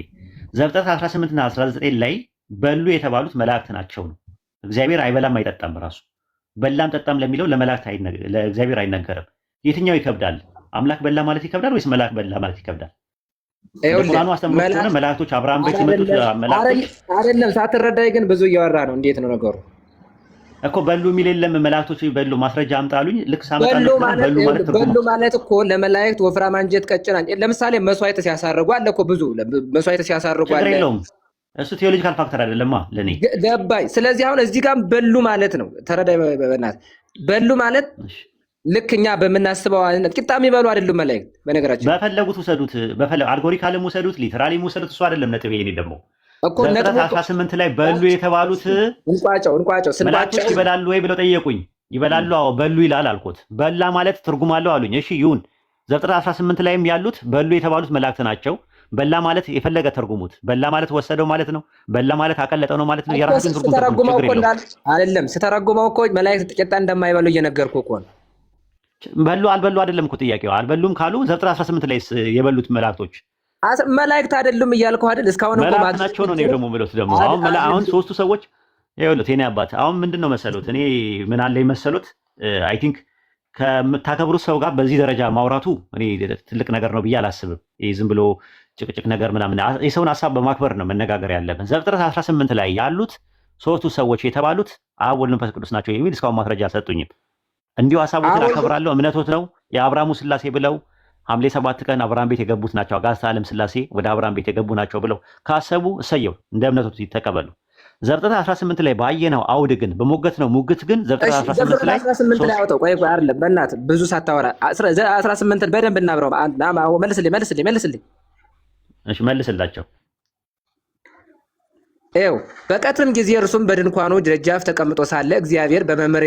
ዘፍጥረት 18 እና 19 ላይ በሉ የተባሉት መላእክት ናቸው ነው። እግዚአብሔር አይበላም አይጠጣም። ራሱ በላም ጠጣም ለሚለው ለመላእክት ለእግዚአብሔር አይነገርም። የትኛው ይከብዳል? አምላክ በላ ማለት ይከብዳል ወይስ መልአክ በላ ማለት ይከብዳል? እንደ ይኸውልህ ቁርአኑ አስተምሮ ከሆነ መላእክት መላእክቶች አብርሃም ቤት የመጡት አይደለም መላእክቶች አይደለም፣ ሳትረዳኝ ግን ብዙ እያወራ ነው። እንዴት ነው ነገሩ? እኮ በሉ የሚል የለም። መላእክቶች በሉ ማስረጃ አምጣሉኝ። ልክ በሉ ሳመጣለት ደግሞ ማለት በሉ ማለት ትርጉሙ በሉ ማለት እኮ ለመላእክት ወፍራም አንጀት ቀጭን አንጀት፣ ለምሳሌ መስዋዕት ሲያሳርጉ አለ እኮ ብዙ መስዋዕት ሲያሳርጉ ችግር አለ። የለውም። እሱ theological factor አይደለማ ለኔ። ገባኝ። ስለዚህ አሁን እዚህ ጋር በሉ ማለት ነው። ተረዳኝ በእናትህ። በሉ ማለት እሺ፣ ልክ እኛ በምናስበው አይነት ቂጣ የሚበሉ አይደሉም መላእክት። በነገራችን በፈለጉት ውሰዱት፣ allegorical ም ውሰዱት፣ literally ም ውሰዱት። እሱ አይደለም ነጥቤ። የኔ ደግሞ እኮ ዘፍጥረት ነጥቡ እኮ 18 ላይ በሉ የተባሉት እንቋጨው እንቋጨው መላእክቶች ስንቋጨው ይበላሉ ወይ ብለው ጠየቁኝ። ይበላሉ፣ አዎ በሉ ይላል አልኩት። በላ ማለት ትርጉም አለው አሉኝ። እሺ ይሁን። ዘፍጥረት 18 ላይም ያሉት በሉ የተባሉት መላእክት ናቸው። በላ ማለት የፈለገ ተርጉሙት። በላ ማለት ወሰደው ማለት ነው። በላ ማለት አቀለጠው ነው ማለት ነው። እኮ የራሳችሁን ትርጉም ተርጉሙ፣ ስተረጉመው ችግር እኮ የለውም። እንዳል አይደለም፣ ስተረጉመው እኮ መላእክት ቂጣ እንደማይበሉ እየነገርኩ እኮ ነው። በሉ አልበሉ አይደለም እኮ ጥያቄው። አልበሉም ካሉ ዘፍጥረት 18 ላይ የበሉት መላእክቶች መላእክት አይደሉም እያልኩህ አይደል? እስካሁን እኮ መላእክት ማግኘት ናቸው ነው እኔ የምችለው ደግሞ የምሉት። ደግሞ አሁን አሁን ሶስቱ ሰዎች ይኸውልህ የእኔ አባት አሁን ምንድን ነው መሰሉት፣ እኔ ምን አለኝ መሰሉት፣ I think ከምታከብሩት ሰው ጋር በዚህ ደረጃ ማውራቱ እኔ ትልቅ ነገር ነው ብዬ አላስብም። ይህ ዝም ብሎ ጭቅጭቅ ነገር ምናምን፣ የሰውን ሀሳብ በማክበር ነው መነጋገር ያለብን። ዘፍጥረት 18 ላይ ያሉት ሶስቱ ሰዎች የተባሉት አብ ወልድ መንፈስ ቅዱስ ናቸው የሚል እስካሁን ማስረጃ አልሰጡኝም። እንዲሁ ሀሳቦትን አብ ወልድ አከብራለሁ እምነቶት ነው የአብርሃሙ ስላሴ ብለው ሐምሌ 7 ቀን አብርሃም ቤት የገቡት ናቸው፣ አጋዕዝተ ዓለም ስላሴ ወደ አብርሃም ቤት የገቡ ናቸው ብለው ካሰቡ እሰየው፣ እንደ እምነቶት ይተቀበሉ። ዘፍጥረት 18 ላይ ባየነው አውድ ግን በሞገት ነው ሙግት ግን ዘፍጥረት እሺ 18 ዘፍጥረት ላይ 18 ላይ ሶስት አውጣው። ቆይ ቆይ አይደለም፣ በእናትህ ብዙ ሳታወራ 18ን በደንብ እናብረው። መልስልኝ መልስልኝ መልስልኝ። እሺ መልስላቸው። ይኸው በቀትርም ጊዜ እርሱም በድንኳኑ ደጃፍ ተቀምጦ ሳለ እግዚአብሔር በመምሬ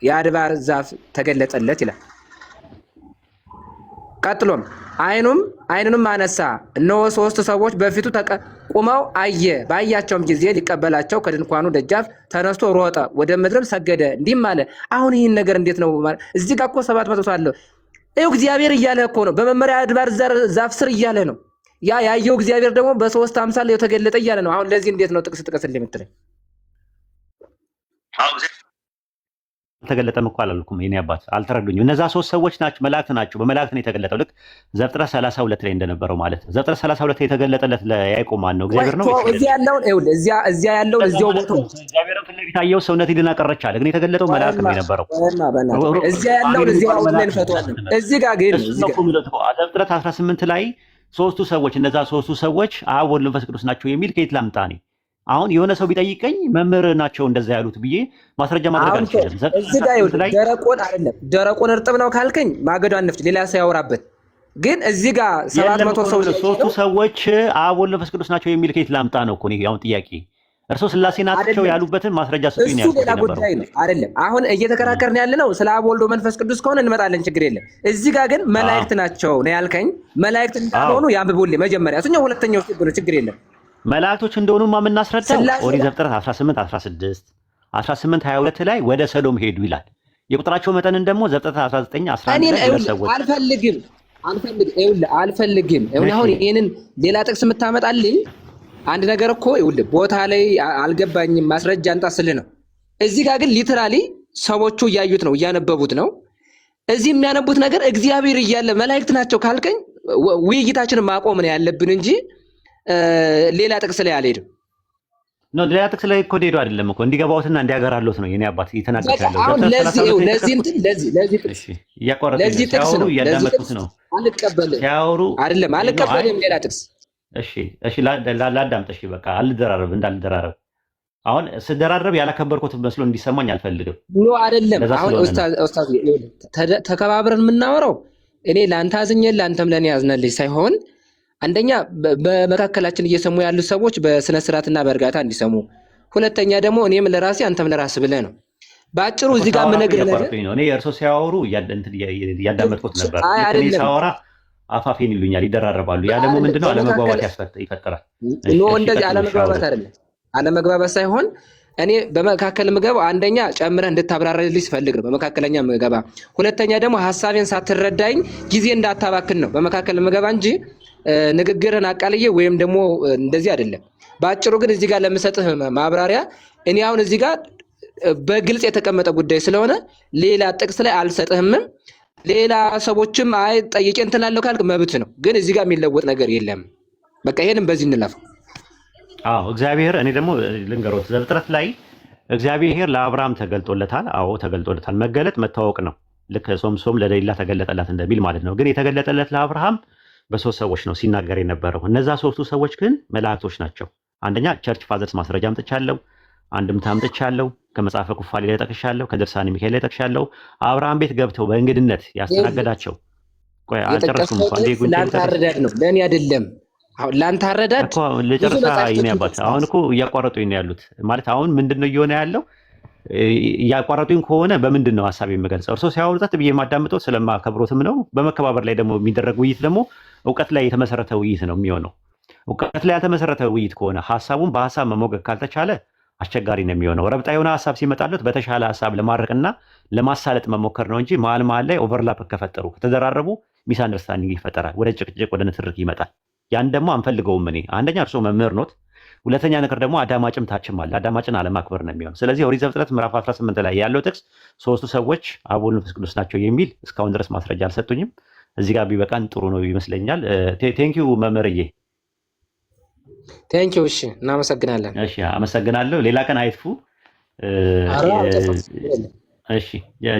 የአድባር ዛፍ ተገለጸለት ይላል። ቀጥሎም ዓይኑንም አነሳ፣ እነሆ ሶስት ሰዎች በፊቱ ቆመው አየ። ባያቸውም ጊዜ ሊቀበላቸው ከድንኳኑ ደጃፍ ተነስቶ ሮጠ፣ ወደ ምድርም ሰገደ፣ እንዲህም አለ። አሁን ይህን ነገር እንዴት ነው? እዚህ ጋር እኮ 700 ሰው አለ። ይኸው እግዚአብሔር እያለ እኮ ነው። በመምሬ አድባር ዛፍ ስር እያለ ነው። ያ ያየው እግዚአብሔር ደግሞ በሶስት አምሳል የተገለጠ እያለ ነው። አሁን ለዚህ እንዴት ነው ጥቅስ ጥቀስልኝ የምትለኝ? አልተገለጠም እኮ አላልኩም። የኔ አባት አልተረዱኝም። እነዛ ሶስት ሰዎች ናቸው፣ መላእክት ናቸው። በመላእክት ነው የተገለጠው። ልክ ዘፍጥረት 32 ላይ እንደነበረው ማለት ነው። ዘፍጥረት 32 ላይ የተገለጠለት ለያዕቆብ ማን ነው? እግዚአብሔር ነው ወይስ እዚያ አይደለም? ያለውን ይኸውልህ፣ እዚያ ያለውን እንደዛ እዚያው ማለት ቦታው ነው። እግዚአብሔርን ፊት ለፊት አየው፣ ሰውነቴ ድና ቀረች አለ። ግን የተገለጠው መልአክ ነው ቆይማ የነበረው። ቆይማ በእናትህ እዚያ ያለውን ሩፋኤል እዚያው የሚባለው አውድ ላይ መልአክ ነው እንፈተዋለን። እዚህ ጋር ግን እሱን እዚህ ነው ጋር እኮ የሚለው እኮ። ዘፍጥረት 18 ላይ ሶስቱ ሰዎች እነዛ ሶስቱ ሰዎች አብ ወልድ መንፈስ ቅዱስ ናቸው የሚል ከየት ላምጣ እኔ? አሁን የሆነ ሰው ቢጠይቀኝ መምህር ናቸው እንደዛ ያሉት ብዬ ማስረጃ ማድረግ አሁን አልችልም። ዘፍጥረት እዚህ ጋር 18 ይኸውልህ ላይ ደረቁን አይደለም ደረቁን እርጥብ ነው ካልከኝ ማገዶ አንፍጭ፣ ሌላ ሰው ያወራበት። ግን እዚህ ጋር ሰባት የለም መቶ እኮ ነው ሰው የምልህ። ሶስቱ ሰዎች አብ ወልድ መንፈስ ቅዱስ ናቸው የሚል ከየት ላምጣ ነው እኮ እኔ አሁን ጥያቄ። እርሶ ስላሴ ናቸው አይደለም ያሉበትን ማስረጃ ስጡኝ ነው እሱ ያልኩት ሌላ የነበረው። ጉዳይ ነው። አይደለም አሁን እየተከራከርን ያለ ነው ስለ አብ ወልድ መንፈስ ቅዱስ ከሆነ እንመጣለን፣ ችግር የለም። እዚህ ጋር ግን መላእክት ናቸው ነው ያልከኝ። መላእክት እንዳልሆኑ ያንብቡልኝ መጀመሪያ፣ እሱኛው ሁለተኛው step ነው፣ ችግር የለም። መላእክቶች እንደሆኑማ የምናስረዳው ስላሴ ኦሪት ዘፍጥረት 18 16 18 22 ላይ ወደ ሰዶም ሄዱ ይላል። የቁጥራቸው መጠንን ደግሞ ዘፍጥረት 19 11 እኔን ላይ ሁለት ይኸውልህ ሰዎች አልፈልግም አልፈልግም ይኸውልህ አልፈልግም። ይኸውልህ አሁን እሺ ይሄንን ሌላ ጥቅስ የምታመጣልኝ አንድ ነገር እኮ ይኸውልህ ቦታ ላይ አልገባኝም ማስረጃ አምጣ ስልህ ነው። እዚህ ጋር ግን literally ሰዎቹ እያዩት ነው እያነበቡት ነው። እዚህ የሚያነቡት ነገር እግዚአብሔር እያለ መላእክት ናቸው ካልከኝ ውይይታችንን ማቆም ነው ያለብን እንጂ ሌላ ጥቅስ ላይ አልሄድም። No ሌላ ጥቅስ ላይ እኮ ሄዶ አይደለም እኮ እንዲገባውትና እንዲያገራሉት ነው የኔ አባት እየተናገርኩ በቃ ያለው። አሁን ዘፍጥረት ለዚህ 32 ይኸው ላይ ለዚህ የጠቀስኩት እንትን ለዚህ ለዚህ ጥቅስ እሺ፣ እያቋረጡኝ ለዚህ ነው። ጥቅስ ሲያወሩ ነው ለዚህ እያዳመጥኩት ጥቅስ ነው። አልቀበልም ሲያወሩ አይደለም ነው። አይ አልቀበልም ሌላ ጥቅስ እሺ እሺ፣ ላዳምጥ። እሺ በቃ አልደራረብ፣ እንዳልደራረብ አሁን ስደራረብ ያላከበርኩት መስሎ እንዲሰማኝ አልፈልግም። No አይደለም። ለዛ አሁን ስለሆነ ነው። ኡስታዝ ኡስታዝ ይኸውልህ፣ ተከባብረን የምናወራው እኔ ለአንተ አዝኜ ለአንተም ለእኔ አዝነልኝ ሳይሆን አንደኛ በመካከላችን እየሰሙ ያሉ ሰዎች በስነ ስርዓትና በእርጋታ እንዲሰሙ፣ ሁለተኛ ደግሞ እኔም ለራሴ አንተም ለራስህ ብለህ ነው። በአጭሩ እኮ እዚህ ጋር ሳወራ እኮ የምነግርህ ነገር እያቋረጡኝ ነው። እኔ እርሶ ሲያወሩ እንትን እያዳመጥኩት ነበር። አይ ልክ እኔ አይደለም ሳወራ አፋፌን ይሉኛል፣ ይደራረባሉ። ያ ደግሞ አይደለም ምንድነው አለመግባባት በመካከል ይፈጠራል። እሺ No እሺ፣ እንደዚህ ቀጥሉ። እሺ አውሩ። አለመግባባት አይደለም፣ አለመግባባት ሳይሆን እኔ በመካከል ምገባው አንደኛ ጨምረህ እንድታብራራልኝ ስፈልግ ነው በመካከለኛ ምገባ። ሁለተኛ ደግሞ ሀሳቤን ሳትረዳኝ ጊዜ እንዳታባክን ነው በመካከል ምገባ እንጂ ንግግርህን አቃልዬ ወይም ደግሞ እንደዚህ አይደለም። በአጭሩ ግን እዚህ ጋር ለምሰጥህ ማብራሪያ እኔ አሁን እዚህ ጋር በግልጽ የተቀመጠ ጉዳይ ስለሆነ ሌላ ጥቅስ ላይ አልሰጥህምም። ሌላ ሰዎችም አይ ጠይቄ እንትን እላለሁ ካልክ መብት ነው። ግን እዚህ ጋር የሚለወጥ ነገር የለም። በቃ ይሄንም በዚህ እንለፈው። አዎ እግዚአብሔር፣ እኔ ደግሞ ልንገሮት፣ ዘፍጥረት ላይ እግዚአብሔር ለአብርሃም ተገልጦለታል። አዎ ተገልጦለታል። መገለጥ መታወቅ ነው። ልክ ሶምሶን ለደሊላ ተገለጠላት እንደሚል ማለት ነው። ግን የተገለጠለት ለአብርሃም በሶስት ሰዎች ነው ሲናገር የነበረው። እነዛ ሶስቱ ሰዎች ግን መላእክቶች ናቸው። አንደኛ church fathers ማስረጃ አምጥቻለሁ፣ አንድምታ አምጥቻለሁ፣ ከመጽሐፈ ኩፋሌ ላይ ጠቅሻለሁ፣ ከድርሳነ ሚካኤል ላይ ጠቅሻለሁ። አብርሃም ቤት ገብተው በእንግድነት ያስተናገዳቸው፣ ቆይ አልጨረስኩም እኮ፣ አንዴ ጉንጬ ለአንተ ልጨርስ አረዳድ ነው ለእኔ አይደለም። አሁን ለአንተ አረዳድ እኮ ብዙ ልጨርሳ የኔ መጽሐፍቶችን አባት። ጠቅሰሃል። አሁን እኮ እያቋረጡኝ ነው ያሉት። ማለት አሁን ምንድን ነው እየሆነ ያለው? እያቋረጡኝ ከሆነ በምንድን ነው ሀሳብ የምገልጸው? እርሶ ሲያወሩ ጸጥ ብዬ የማዳምጠው ስለማከብሮትም ነው። በመከባበር ላይ ደግሞ የሚደረግ ውይይት ደግሞ እውቀት ላይ የተመሰረተ ውይይት ነው የሚሆነው። እውቀት ላይ ያልተመሰረተ ውይይት ከሆነ፣ ሀሳቡን በሀሳብ መሞገት ካልተቻለ አስቸጋሪ ነው የሚሆነው። ረብጣ የሆነ ሀሳብ ሲመጣለት በተሻለ ሀሳብ ለማድረቅና ለማሳለጥ መሞከር ነው እንጂ መሀል መሀል ላይ overlap ከፈጠሩ፣ ከተደራረቡ misunderstanding ይፈጠራል። ወደ ጭቅጭቅ፣ ወደ ንትርክ ይመጣል። ያን ደግሞ አንፈልገውም። እኔ አንደኛ እርስዎ መምህር ኖት፣ ሁለተኛ ነገር ደግሞ አዳማጭም ታችም አለ። አዳማጭን አለማክበር ነው የሚሆን። ስለዚህ ኦሪት ዘፍጥረት ምዕራፍ 18 ላይ ያለው ጥቅስ ሶስቱ ሰዎች አብ፣ ወልድ፣ መንፈስ ቅዱስ ናቸው የሚል እስካሁን ድረስ ማስረጃ አልሰጡኝም። እዚህ ጋር ቢበቃን ጥሩ ነው ይመስለኛል። Thank you መምህርዬ። Thank you። እሺ እናመሰግናለን። እሺ አመሰግናለሁ። ሌላ ቀን አይጥፉ። ኧረ አልጠፋም። እሺ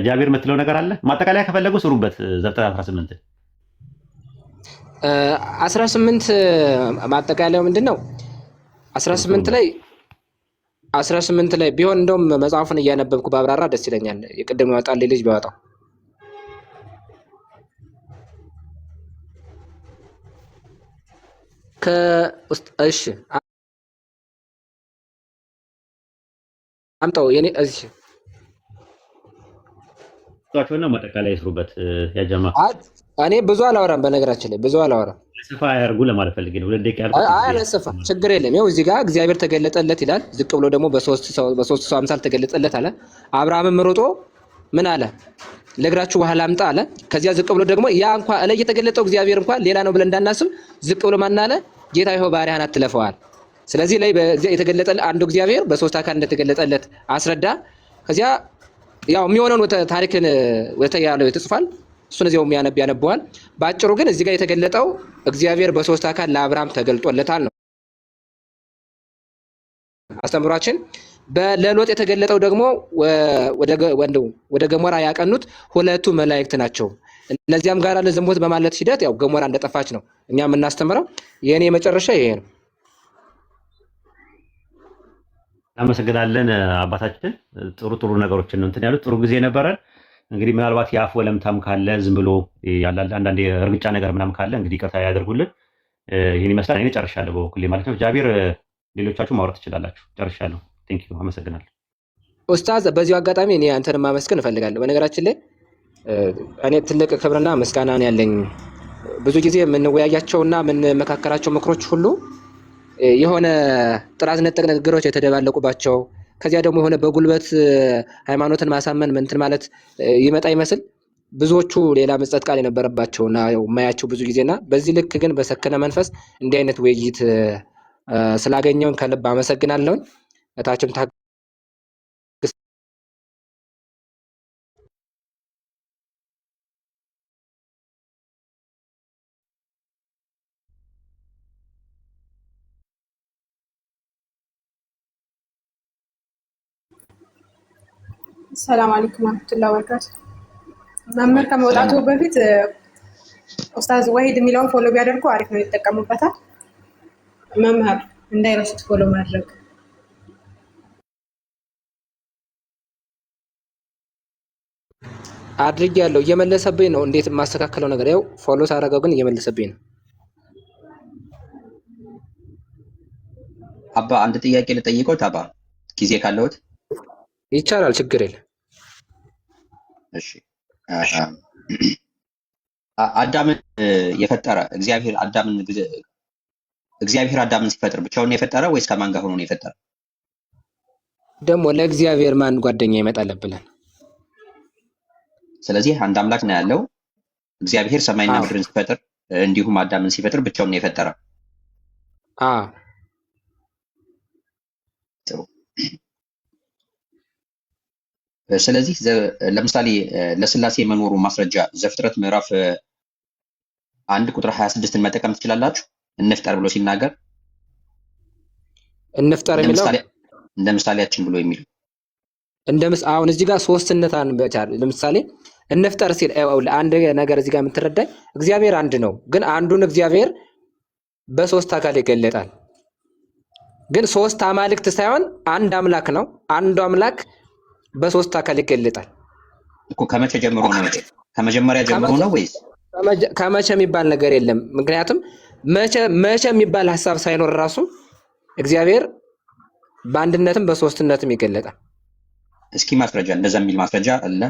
ጃቢር የምትለው ነገር አለ? ማጠቃለያ ከፈለጉ ስሩበት። ዘፍጥረት 18። 18 ማጠቃለያው ምንድን ነው? 18 ላይ፣ 18 ላይ ቢሆን እንደውም መጽሐፉን እያነበብኩ ባብራራ ደስ ይለኛል። የቅድም ያወጣልኝ ልጅ ቢያወጣው ከውስጥ፣ እሺ አምጣው የኔ እዚህ። ቸውና ማጠቃለያ ይስሩበት ያጀማ። እኔ ብዙ አላወራም፣ በነገራችን ላይ ብዙ አላወራም። ሰፋ ያርጉ ለማለት ፈልጌ ነው። 2 ደቂቃ ያልኩት አይ አላሰፋም፣ ችግር የለም። ይኸው እዚህ ጋር እግዚአብሔር ተገለጠለት ይላል። ዝቅ ብሎ ደግሞ በሶስት ሰው አምሳል ተገለጠለት አለ። አብርሃምም ሮጦ ምን አለ? ለእግራችሁ ውሃ ላምጣ አለ። ከዚያ ዝቅ ብሎ ደግሞ ያ እንኳ እላይ የተገለጠው እግዚአብሔር እንኳን ሌላ ነው ብለን እንዳናስብ ዝቅ ብሎ ማን አለ? ጌታ ይኸው ባሪያህን አትለፈዋል። ስለዚህ ላይ የተገለጠ አንዱ እግዚአብሔር በሶስት አካል እንደተገለጠለት አስረዳ። ከዚያ ያው የሚሆነውን ታሪክን ወተ ያለው ተጽፏል። እሱን እዚያው የሚያነብ ያነበዋል። በአጭሩ ግን እዚህ ጋር የተገለጠው እግዚአብሔር በሶስት አካል ለአብርሃም ተገልጦለታል ነው አስተምሯችን። ለሎጥ የተገለጠው ደግሞ ወደ ገሞራ ያቀኑት ሁለቱ መላእክት ናቸው። እነዚያም ጋር ለዝሙት በማለት ሂደት ያው ገሞራ እንደጠፋች ነው እኛ የምናስተምረው። የእኔ የመጨረሻ ይሄ ነው። እናመሰግናለን አባታችን። ጥሩ ጥሩ ነገሮችን ነው እንትን ያሉት። ጥሩ ጊዜ ነበረን። እንግዲህ ምናልባት የአፍ ወለምታም ካለ፣ ዝም ብሎ አንዳንድ የእርግጫ ነገር ምናምን ካለ እንግዲህ ይቅርታ ያደርጉልን። ይህን ይመስላል። እኔ ጨርሻለሁ በበኩሌ ማለት ነው። ጃቢር፣ ሌሎቻችሁ ማውራት ትችላላችሁ። ጨርሻለሁ። Thank you፣ አመሰግናለሁ። ኡስታዝ፣ በዚሁ አጋጣሚ እኔ አንተን ማመስገን እፈልጋለሁ። በነገራችን ላይ እኔ ትልቅ ክብርና ምስጋና ነው ያለኝ። ብዙ ጊዜ የምንወያያቸውና የምንመካከራቸው ምክሮች ሁሉ የሆነ ጥራዝ ነጠቅ ንግግሮች የተደባለቁባቸው፣ ከዚያ ደግሞ የሆነ በጉልበት ሃይማኖትን ማሳመን ምንትን ማለት ይመጣ ይመስል ብዙዎቹ ሌላ ምጸት ቃል የነበረባቸው እና ያው የማያቸው ብዙ ጊዜና በዚህ ልክ ግን በሰከነ መንፈስ እንዲህ አይነት ውይይት ስላገኘውን ከልብ አመሰግናለሁኝ። እታችም ታግስ። ሰላም አለይኩም ወረህመቱላሂ ወበረካቱ። መምህር ከመውጣቱ በፊት ኡስታዝ ወሂድ የሚለውን follow ቢያደርጉ አሪፍ ነው፣ ይጠቀሙበታል። መምህር እንዳይረሱት follow ማድረግ። አድርጌ ያለው እየመለሰብኝ ነው። እንዴት የማስተካከለው ነገር ያው follow ሳደርገው ግን እየመለሰብኝ ነው። አባ፣ አንድ ጥያቄ ልጠይቆት አባ፣ ጊዜ ካለዎት? ይቻላል፣ ችግር የለም። እሺ፣ አዳምን የፈጠረ እግዚአብሔር፣ አዳምን እግዚአብሔር አዳምን ሲፈጥር ብቻውን ነው የፈጠረ ወይስ ከማን ጋር ሆኖ ነው የፈጠረ? ደግሞ ለእግዚአብሔር ማን ጓደኛ ይመጣል ብለን? ስለዚህ አንድ አምላክ ነው ያለው። እግዚአብሔር ሰማይና ምድርን ሲፈጥር እንዲሁም አዳምን ሲፈጥር ብቻውን ነው የፈጠረው። አዎ። ጥሩ። ስለዚህ ለምሳሌ ለስላሴ መኖሩ ማስረጃ ዘፍጥረት ምዕራፍ 1 ቁጥር 26ን መጠቀም ትችላላችሁ። እንፍጠር ብሎ ሲናገር እንፍጠር የሚለው እንደ ምሳሌያችን ብሎ የሚለው አሁን እዚህ ጋር ሶስትነት ለምሳሌ እንፍጠር ሲል አንድ ነገር እዚህ ጋር የምትረዳኝ እግዚአብሔር አንድ ነው፣ ግን አንዱን እግዚአብሔር በሶስት አካል ይገለጣል። ግን ሶስት አማልክት ሳይሆን አንድ አምላክ ነው። አንዱ አምላክ በሶስት አካል ይገለጣል እኮ። ከመቼ ጀምሮ ነው? ከመጀመሪያ ጀምሮ ነው ወይስ ከመቼ የሚባል ነገር የለም። ምክንያቱም መቼ መቼ የሚባል ሀሳብ ሳይኖር ራሱ እግዚአብሔር በአንድነትም በሶስትነትም ይገለጣል። እስኪ ማስረጃ፣ እንደዛ የሚል ማስረጃ አለ?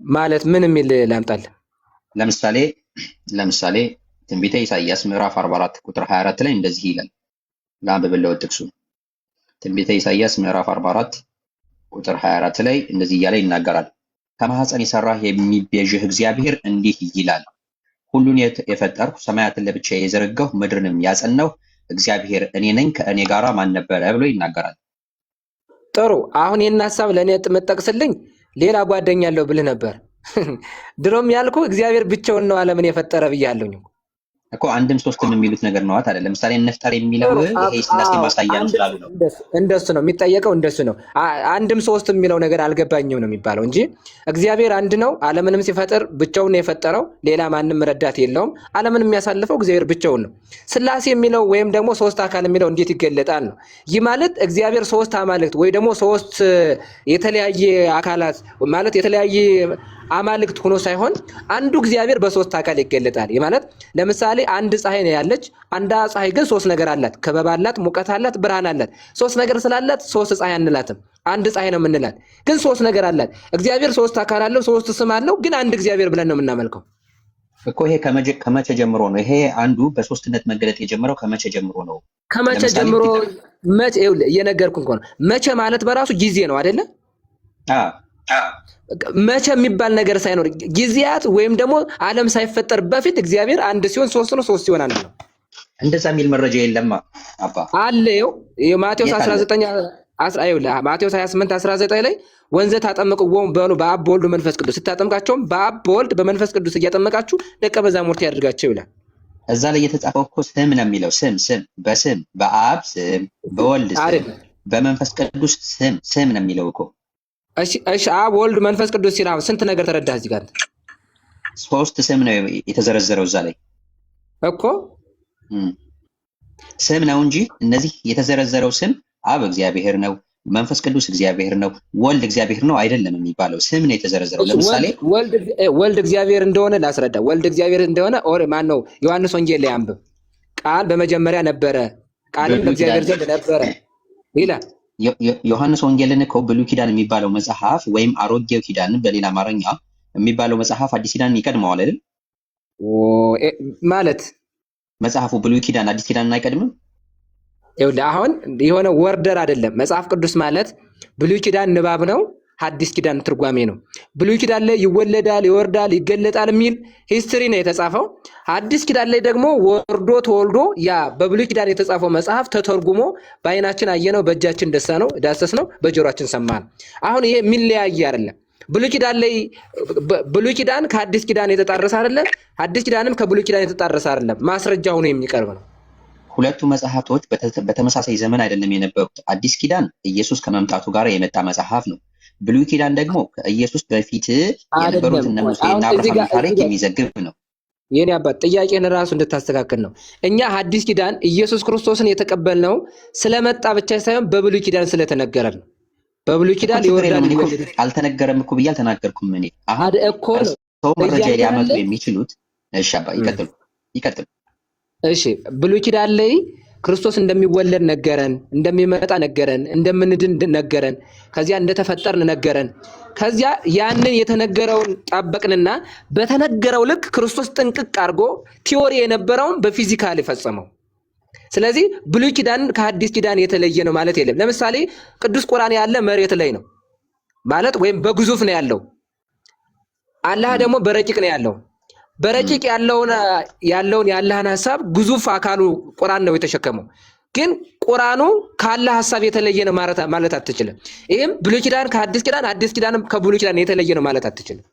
ማለት ምን የሚል ላምጣልህ? ለምሳሌ ትንቢተ ኢሳይያስ ምዕራፍ 44 ቁጥር 24 ላይ እንደዚህ ይላል። ላንብብልህ ጥቅሱ። ትንቢተ ኢሳይያስ ምዕራፍ 44 ቁጥር 24 ላይ እንደዚህ እያለ ይናገራል። ከማህፀን የሰራህ የሚቤዥህ እግዚአብሔር እንዲህ ይላል፣ ሁሉን የፈጠርሁ፣ ሰማያትን ለብቻዬ የዘረጋሁ፣ ምድርንም ያጸናሁ እግዚአብሔር እኔ ነኝ፣ ከእኔ ጋራ ማን ነበረ ብሎ ይናገራል። ጥሩ። አሁን ይህን ሀሳብ ለእኔ የምትጠቅስልኝ ሌላ ጓደኛ አለው ብልህ ነበር። ድሮም ያልኩ እግዚአብሔር ብቻውን ነው ዓለምን የፈጠረ ብያለሁኝ እኮ። አንድም ሶስትም የሚሉት ነገር ነው አይደል? ለምሳሌ እንፍጠር የሚለው ይሄ ስላሴ ማሳያ ነው ስላሉ ነው። እንደሱ ነው የሚጠየቀው፣ እንደሱ ነው። አንድም ሶስት የሚለው ነገር አልገባኝም ነው የሚባለው እንጂ እግዚአብሔር አንድ ነው። ዓለምንም ሲፈጥር ብቻውን ነው የፈጠረው፣ ሌላ ማንም ረዳት የለውም። ዓለምን የሚያሳልፈው እግዚአብሔር ብቻውን ነው። ስላሴ የሚለው ወይም ደግሞ ሶስት አካል የሚለው እንዴት ይገለጣል ነው። ይህ ማለት እግዚአብሔር ሶስት አማልክት ወይ ደግሞ ሶስት የተለያየ አካላት ማለት የተለያየ አማልክት ሆኖ ሳይሆን አንዱ እግዚአብሔር በሶስት አካል ይገለጣል። ይህ ማለት ለምሳሌ አንድ ፀሐይ ነው ያለች። አንዷ ፀሐይ ግን ሶስት ነገር አላት። ክበብ አላት፣ ሙቀት አላት፣ ብርሃን አላት። ሶስት ነገር ስላላት ሶስት ፀሐይ አንላትም፣ አንድ ፀሐይ ነው የምንላት። ግን ሶስት ነገር አላት። እግዚአብሔር ሶስት አካል አለው፣ ሶስት ስም አለው። ግን አንድ እግዚአብሔር ብለን ነው የምናመልከው እኮ። ይሄ ከመቼ ጀምሮ ነው? ይሄ አንዱ በሶስትነት መገለጥ የጀመረው ከመቼ ጀምሮ ነው? ከመቼ ጀምሮ? መቼ እየነገርኩህ እኮ ነው። መቼ ማለት በራሱ ጊዜ ነው አይደለ? መቼ የሚባል ነገር ሳይኖር ጊዜያት ወይም ደግሞ ዓለም ሳይፈጠር በፊት እግዚአብሔር አንድ ሲሆን ሶስት ነው፣ ሶስት ሲሆን አንድ ነው። እንደዛ የሚል መረጃ የለም አባ። አለ። ይኸው ማቴዎስ 19 ማቴዎስ 28 19 ላይ ወንዘ ታጠምቅዎሙ በሉ በአብ በወልድ መንፈስ ቅዱስ፣ ስታጠምቃቸውም በአብ በወልድ በመንፈስ ቅዱስ እያጠመቃችሁ ደቀ መዛሙርት ያድርጋቸው ይላል። እዛ ላይ የተጻፈው እኮ ስም ነው የሚለው። ስም ስም በስም፣ በአብ ስም፣ በወልድ ስም፣ በመንፈስ ቅዱስ ስም ስም ነው የሚለው እኮ። እሺ እሺ፣ አብ ወልድ መንፈስ ቅዱስ ሲል አሁን ስንት ነገር ተረዳህ? እዚህ ጋር ሶስት ስም ነው የተዘረዘረው እዛ ላይ እኮ። ስም ነው እንጂ እነዚህ የተዘረዘረው ስም አብ እግዚአብሔር ነው፣ መንፈስ ቅዱስ እግዚአብሔር ነው፣ ወልድ እግዚአብሔር ነው አይደለም የሚባለው፣ ስም ነው የተዘረዘረው። ለምሳሌ ወልድ እግዚአብሔር እንደሆነ ላስረዳ። ወልድ እግዚአብሔር እንደሆነ ኦር ማን ነው? ዮሐንስ ወንጌል ላይ አንብብ። ቃል በመጀመሪያ ነበረ፣ ቃልም በእግዚአብሔር ዘንድ ነበረ ይላል። ዮሐንስ ወንጌልን እኮ ብሉይ ኪዳን የሚባለው መጽሐፍ ወይም አሮጌው ኪዳን በሌላ አማርኛ የሚባለው መጽሐፍ አዲስ ኪዳንን ይቀድመዋል አይደል? ማለት መጽሐፉ ብሉይ ኪዳን አዲስ ኪዳንን አይቀድምም? ይኸውልህ አሁን የሆነ order አይደለም። መጽሐፍ ቅዱስ ማለት ብሉይ ኪዳን ንባብ ነው፣ ሐዲስ ኪዳን ትርጓሜ ነው። ብሉይ ኪዳን ላይ ይወለዳል፣ ይወርዳል፣ ይገለጣል የሚል history ነው የተጻፈው። ሐዲስ ኪዳን ላይ ደግሞ ወርዶ ተወልዶ ያ በብሉይ ኪዳን የተጻፈው መጽሐፍ ተተርጉሞ በአይናችን አየነው፣ በእጃችን ደሰነው ዳሰስነው፣ በጆሮአችን ሰማን። አሁን ይሄ የሚለያይ አይደለም። ብሉይ ኪዳን ላይ ብሉይ ኪዳን ከሐዲስ ኪዳን የተጣረሰ አይደለም። ሐዲስ ኪዳንም ከብሉይ ኪዳን የተጣረሰ አይደለም። ማስረጃ ሆኖ የሚቀርብ ነው። ሁለቱ መጽሐፍቶች በተመሳሳይ ዘመን አይደለም የነበሩት። አዲስ ኪዳን ኢየሱስ ከመምጣቱ ጋር የመጣ መጽሐፍ ነው። ብሉይ ኪዳን ደግሞ ከኢየሱስ በፊት የነበሩት እነ ሙሴና አብርሃም ታሪክ የሚዘግብ ነው። የኔ አባት ጥያቄን ራሱ እንድታስተካክል ነው። እኛ ሐዲስ ኪዳን ኢየሱስ ክርስቶስን የተቀበልነው ስለመጣ ብቻ ሳይሆን በብሉይ ኪዳን ስለተነገረ ነው። በብሉይ ኪዳን ይወርዳል አልተነገረም እኮ ብዬ አልተናገርኩም። እኔ አሁን እኮ ነው ሰው መረጃ ሊያመጡ የሚችሉት። እሺ አባ ይቀጥሉ ይቀጥሉ። እሺ ብሉይ ኪዳን ላይ ክርስቶስ እንደሚወለድ ነገረን፣ እንደሚመጣ ነገረን፣ እንደምንድን ነገረን፣ ከዚያ እንደተፈጠርን ነገረን። ከዚያ ያንን የተነገረውን ጠበቅንና በተነገረው ልክ ክርስቶስ ጥንቅቅ አድርጎ theory የነበረውን በ physical ፈጸመው። ስለዚህ ብሉይ ኪዳን ከሐዲስ ኪዳን የተለየ ነው ማለት የለም። ለምሳሌ ቅዱስ ቁርአን ያለ መሬት ላይ ነው ማለት ወይም በግዙፍ ነው ያለው። አላህ ደግሞ በረቂቅ ነው ያለው። በረቂቅ ያለውን ያለውን የአላህን ሀሳብ ግዙፍ አካሉ ቁርአን ነው የተሸከመው። ግን ቁርአኑ ከአላህ ሀሳብ የተለየ ነው ማለት አትችልም። ይህም ብሉይ ኪዳን ከሐዲስ ኪዳን፣ አዲስ ኪዳንም ከብሉይ ኪዳን የተለየ ነው ማለት አትችልም።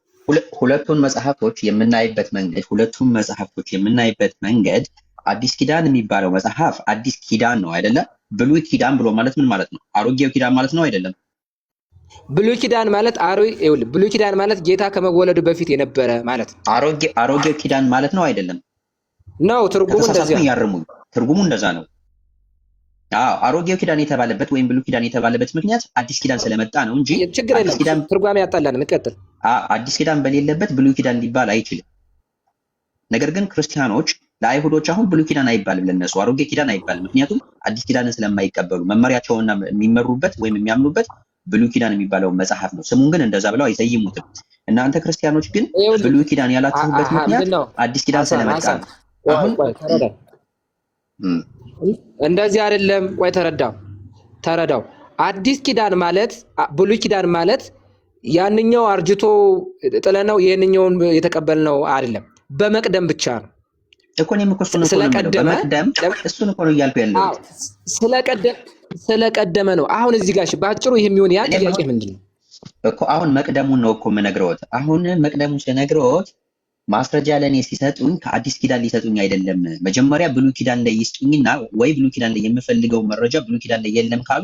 ሁለቱን መጽሐፍቶች የምናይበት መንገድ ሁለቱን መጽሐፍቶች የምናይበት መንገድ አዲስ ኪዳን የሚባለው መጽሐፍ አዲስ ኪዳን ነው አይደለ? ብሉይ ኪዳን ብሎ ማለት ምን ማለት ነው? አሮጌው ኪዳን ማለት ነው አይደለም? ብሉይ ኪዳን ማለት ይኸውልህ፣ ብሉይ ኪዳን ማለት ጌታ ከመወለዱ በፊት የነበረ ማለት ነው። አሮጌው ኪዳን ማለት ነው አይደለም? ነው ትርጉሙ እንደዚያ ከተሳሳትኩኝ ነው። ያርሙኝ። ትርጉሙ እንደዛ ነው። አዎ፣ አሮጌው ኪዳን የተባለበት ወይም ብሉይ ኪዳን የተባለበት ምክንያት አዲስ ኪዳን ስለመጣ ነው እንጂ ችግር አዲስ የለም። ኪዳን ትርጓሜ ያጣላን። እንቀጥል። አዲስ ኪዳን በሌለበት ብሉይ ኪዳን ሊባል አይችልም። ነገር ግን ክርስቲያኖች ለአይሁዶች አሁን ብሉይ ኪዳን አይባልም፣ ለነሱ አሮጌ ኪዳን አይባልም። ምክንያቱም አዲስ ኪዳንን ስለማይቀበሉ መመሪያቸውና የሚመሩበት ወይም የሚያምኑበት ብሉይ ኪዳን የሚባለው መጽሐፍ ነው። ስሙን ግን እንደዛ ብለው አይሰይሙትም። እናንተ ክርስቲያኖች ግን ይኸውልህ ብሉይ ኪዳን ያላችሁበት ምክንያት ምንድን ነው አዲስ ኪዳን ሐሳን ስለመጣ ሐሳን ነው። ቆይ አሁን ቆይ ተረዳ። እም፣ እንደዚህ አይደለም። ቆይ ተረዳው ተረዳው። አዲስ ኪዳን ማለት ብሉይ ኪዳን ማለት ያንኛው አርጅቶ ጥለነው ይህንኛውን የተቀበልነው አይደለም። በመቅደም ብቻ ነው። እኮ እኔም እኮ እሱን እኮ ነው የምለው። ስለቀደመ በመቅደም እሱን እኮ ነው እያልኩ አዎ ያለሁት። ስለቀደመ ነው። አሁን እዚህ ጋር እሺ፣ በአጭሩ ይህ የሚሆን ያ እኔም ጥያቄ አሁን ምንድን ነው? እኮ አሁን መቅደሙን ነው እኮ የምነግረዎት። አሁን መቅደሙን ስነግረዎት ማስረጃ ለእኔ ሲሰጡኝ ከአዲስ ኪዳን ሊሰጡኝ አይደለም። መጀመሪያ ብሉይ ኪዳን ላይ ይስጡኝና ወይ ብሉይ ኪዳን ላይ የምፈልገው መረጃ ብሉይ ኪዳን ላይ የለም ካሉ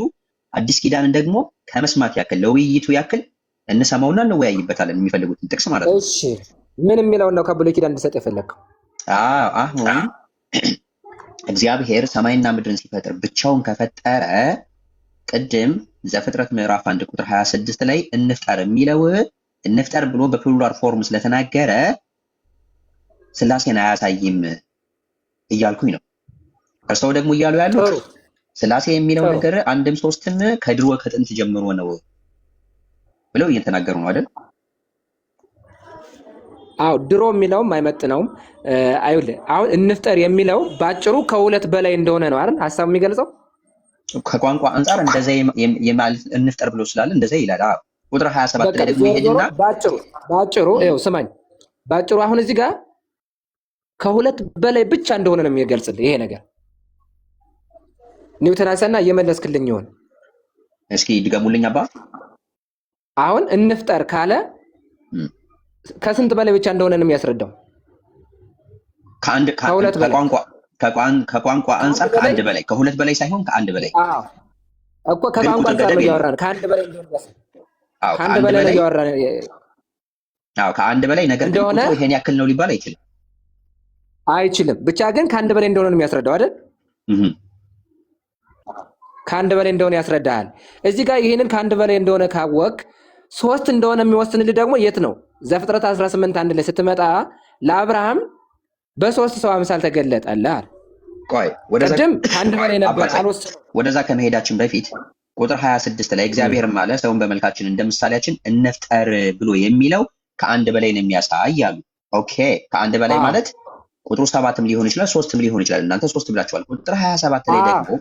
አዲስ ኪዳንን ደግሞ ከመስማት ያክል ለውይይቱ ያክል እንሰማውና እንወያይበታለን፣ የሚፈልጉትን ጥቅስ ማለት ነው። እሺ ምን የሚለውን ነው ከብሉይ ኪዳን እንድሰጥ የፈለግከው? አዎ አሁን እግዚአብሔር ሰማይና ምድርን ሲፈጥር ብቻውን ከፈጠረ ቅድም ዘፍጥረት ምዕራፍ 1 ቁጥር 26 ላይ እንፍጠር የሚለው እንፍጠር ብሎ በ plural form ስለተናገረ ስላሴን አያሳይም እያልኩኝ ነው። እርስዎ ደግሞ እያሉ ያሉት ጥሩ ስላሴ የሚለው ጥሩ ነገር አንድም ሶስትም ከድሮ ከጥንት ጀምሮ ነው ብለው እየተናገሩ ነው አይደል? አዎ ድሮ የሚለውም አይመጥነውም። አይውልህ አሁን እንፍጠር የሚለው ባጭሩ ከሁለት በላይ እንደሆነ ነው አይደል ሀሳቡ የሚገልጸው። ከቋንቋ አንጻር እንደዛ የማለት እንፍጠር ብሎ ስላለ እንደዛ ይላል። አዎ ቁጥር 27 በቃ ላይ ደግሞ ዞሮ ዞሮ ይሄድና ባጭሩ ባጭሩ ይኸው ስማኝ፣ ባጭሩ አሁን እዚህ ጋር ከሁለት በላይ ብቻ እንደሆነ ነው የሚገልጽልህ ይሄ ነገር። ኒውተን ሀሰና እየመለስክልኝ ይሆን? እስኪ ድገሙልኝ አባ። አሁን እንፍጠር ካለ እም፣ ከስንት በላይ ብቻ እንደሆነ ነው የሚያስረዳው። ከአንድ ከሁለት በላይ ከቋንቋ ከቋንቋ ከአንድ አንጻር በላይ ከአንድ በላይ ከሁለት በላይ ሳይሆን ከአንድ በላይ አዎ እኮ ግን ከቋንቋ ቁጥር አንጻር ነው ገደብ የለውም። እያወራን ከአንድ በላይ እንደሆነ አዎ ከአንድ ከአንድ በላይ ነው በላይ እያወራን አዎ ከአንድ በላይ ነገር ግን እንደሆነ ቁጥሩ ይሄን ያክል ነው ሊባል አይችልም። አይችልም። ብቻ ግን ከአንድ በላይ እንደሆነ ነው የሚያስረዳው አይደል? እህ ከአንድ በላይ እንደሆነ ያስረዳሃል። እዚህ ጋር ይህንን ከአንድ በላይ እንደሆነ ካወቅ ሶስት እንደሆነ የሚወስንልህ ደግሞ የት ነው? ዘፍጥረት 18 1 ላይ ስትመጣ ለአብርሃም በሶስት ሰው አምሳል ተገለጠልህ አለ። ቆይ ወደዛ ቅድም ከአንድ በላይ ነበር አባቴ አልወሰነውም። ወደዛ ከመሄዳችን በፊት ቁጥር 26 ላይ እግዚአብሔርም አለ ሰውን በመልካችን እንደ ምሳሌያችን እንፍጠር ብሎ የሚለው ከአንድ በላይ ነው የሚያሳይ አሉ። okay ከአንድ በላይ አዎ ማለት ቁጥሩ ሰባትም ሊሆን ይችላል፣ ሶስትም ሊሆን ይችላል። እናንተ ሶስት ብላችኋል። ቁጥር 27 ላይ አዎ ደግሞ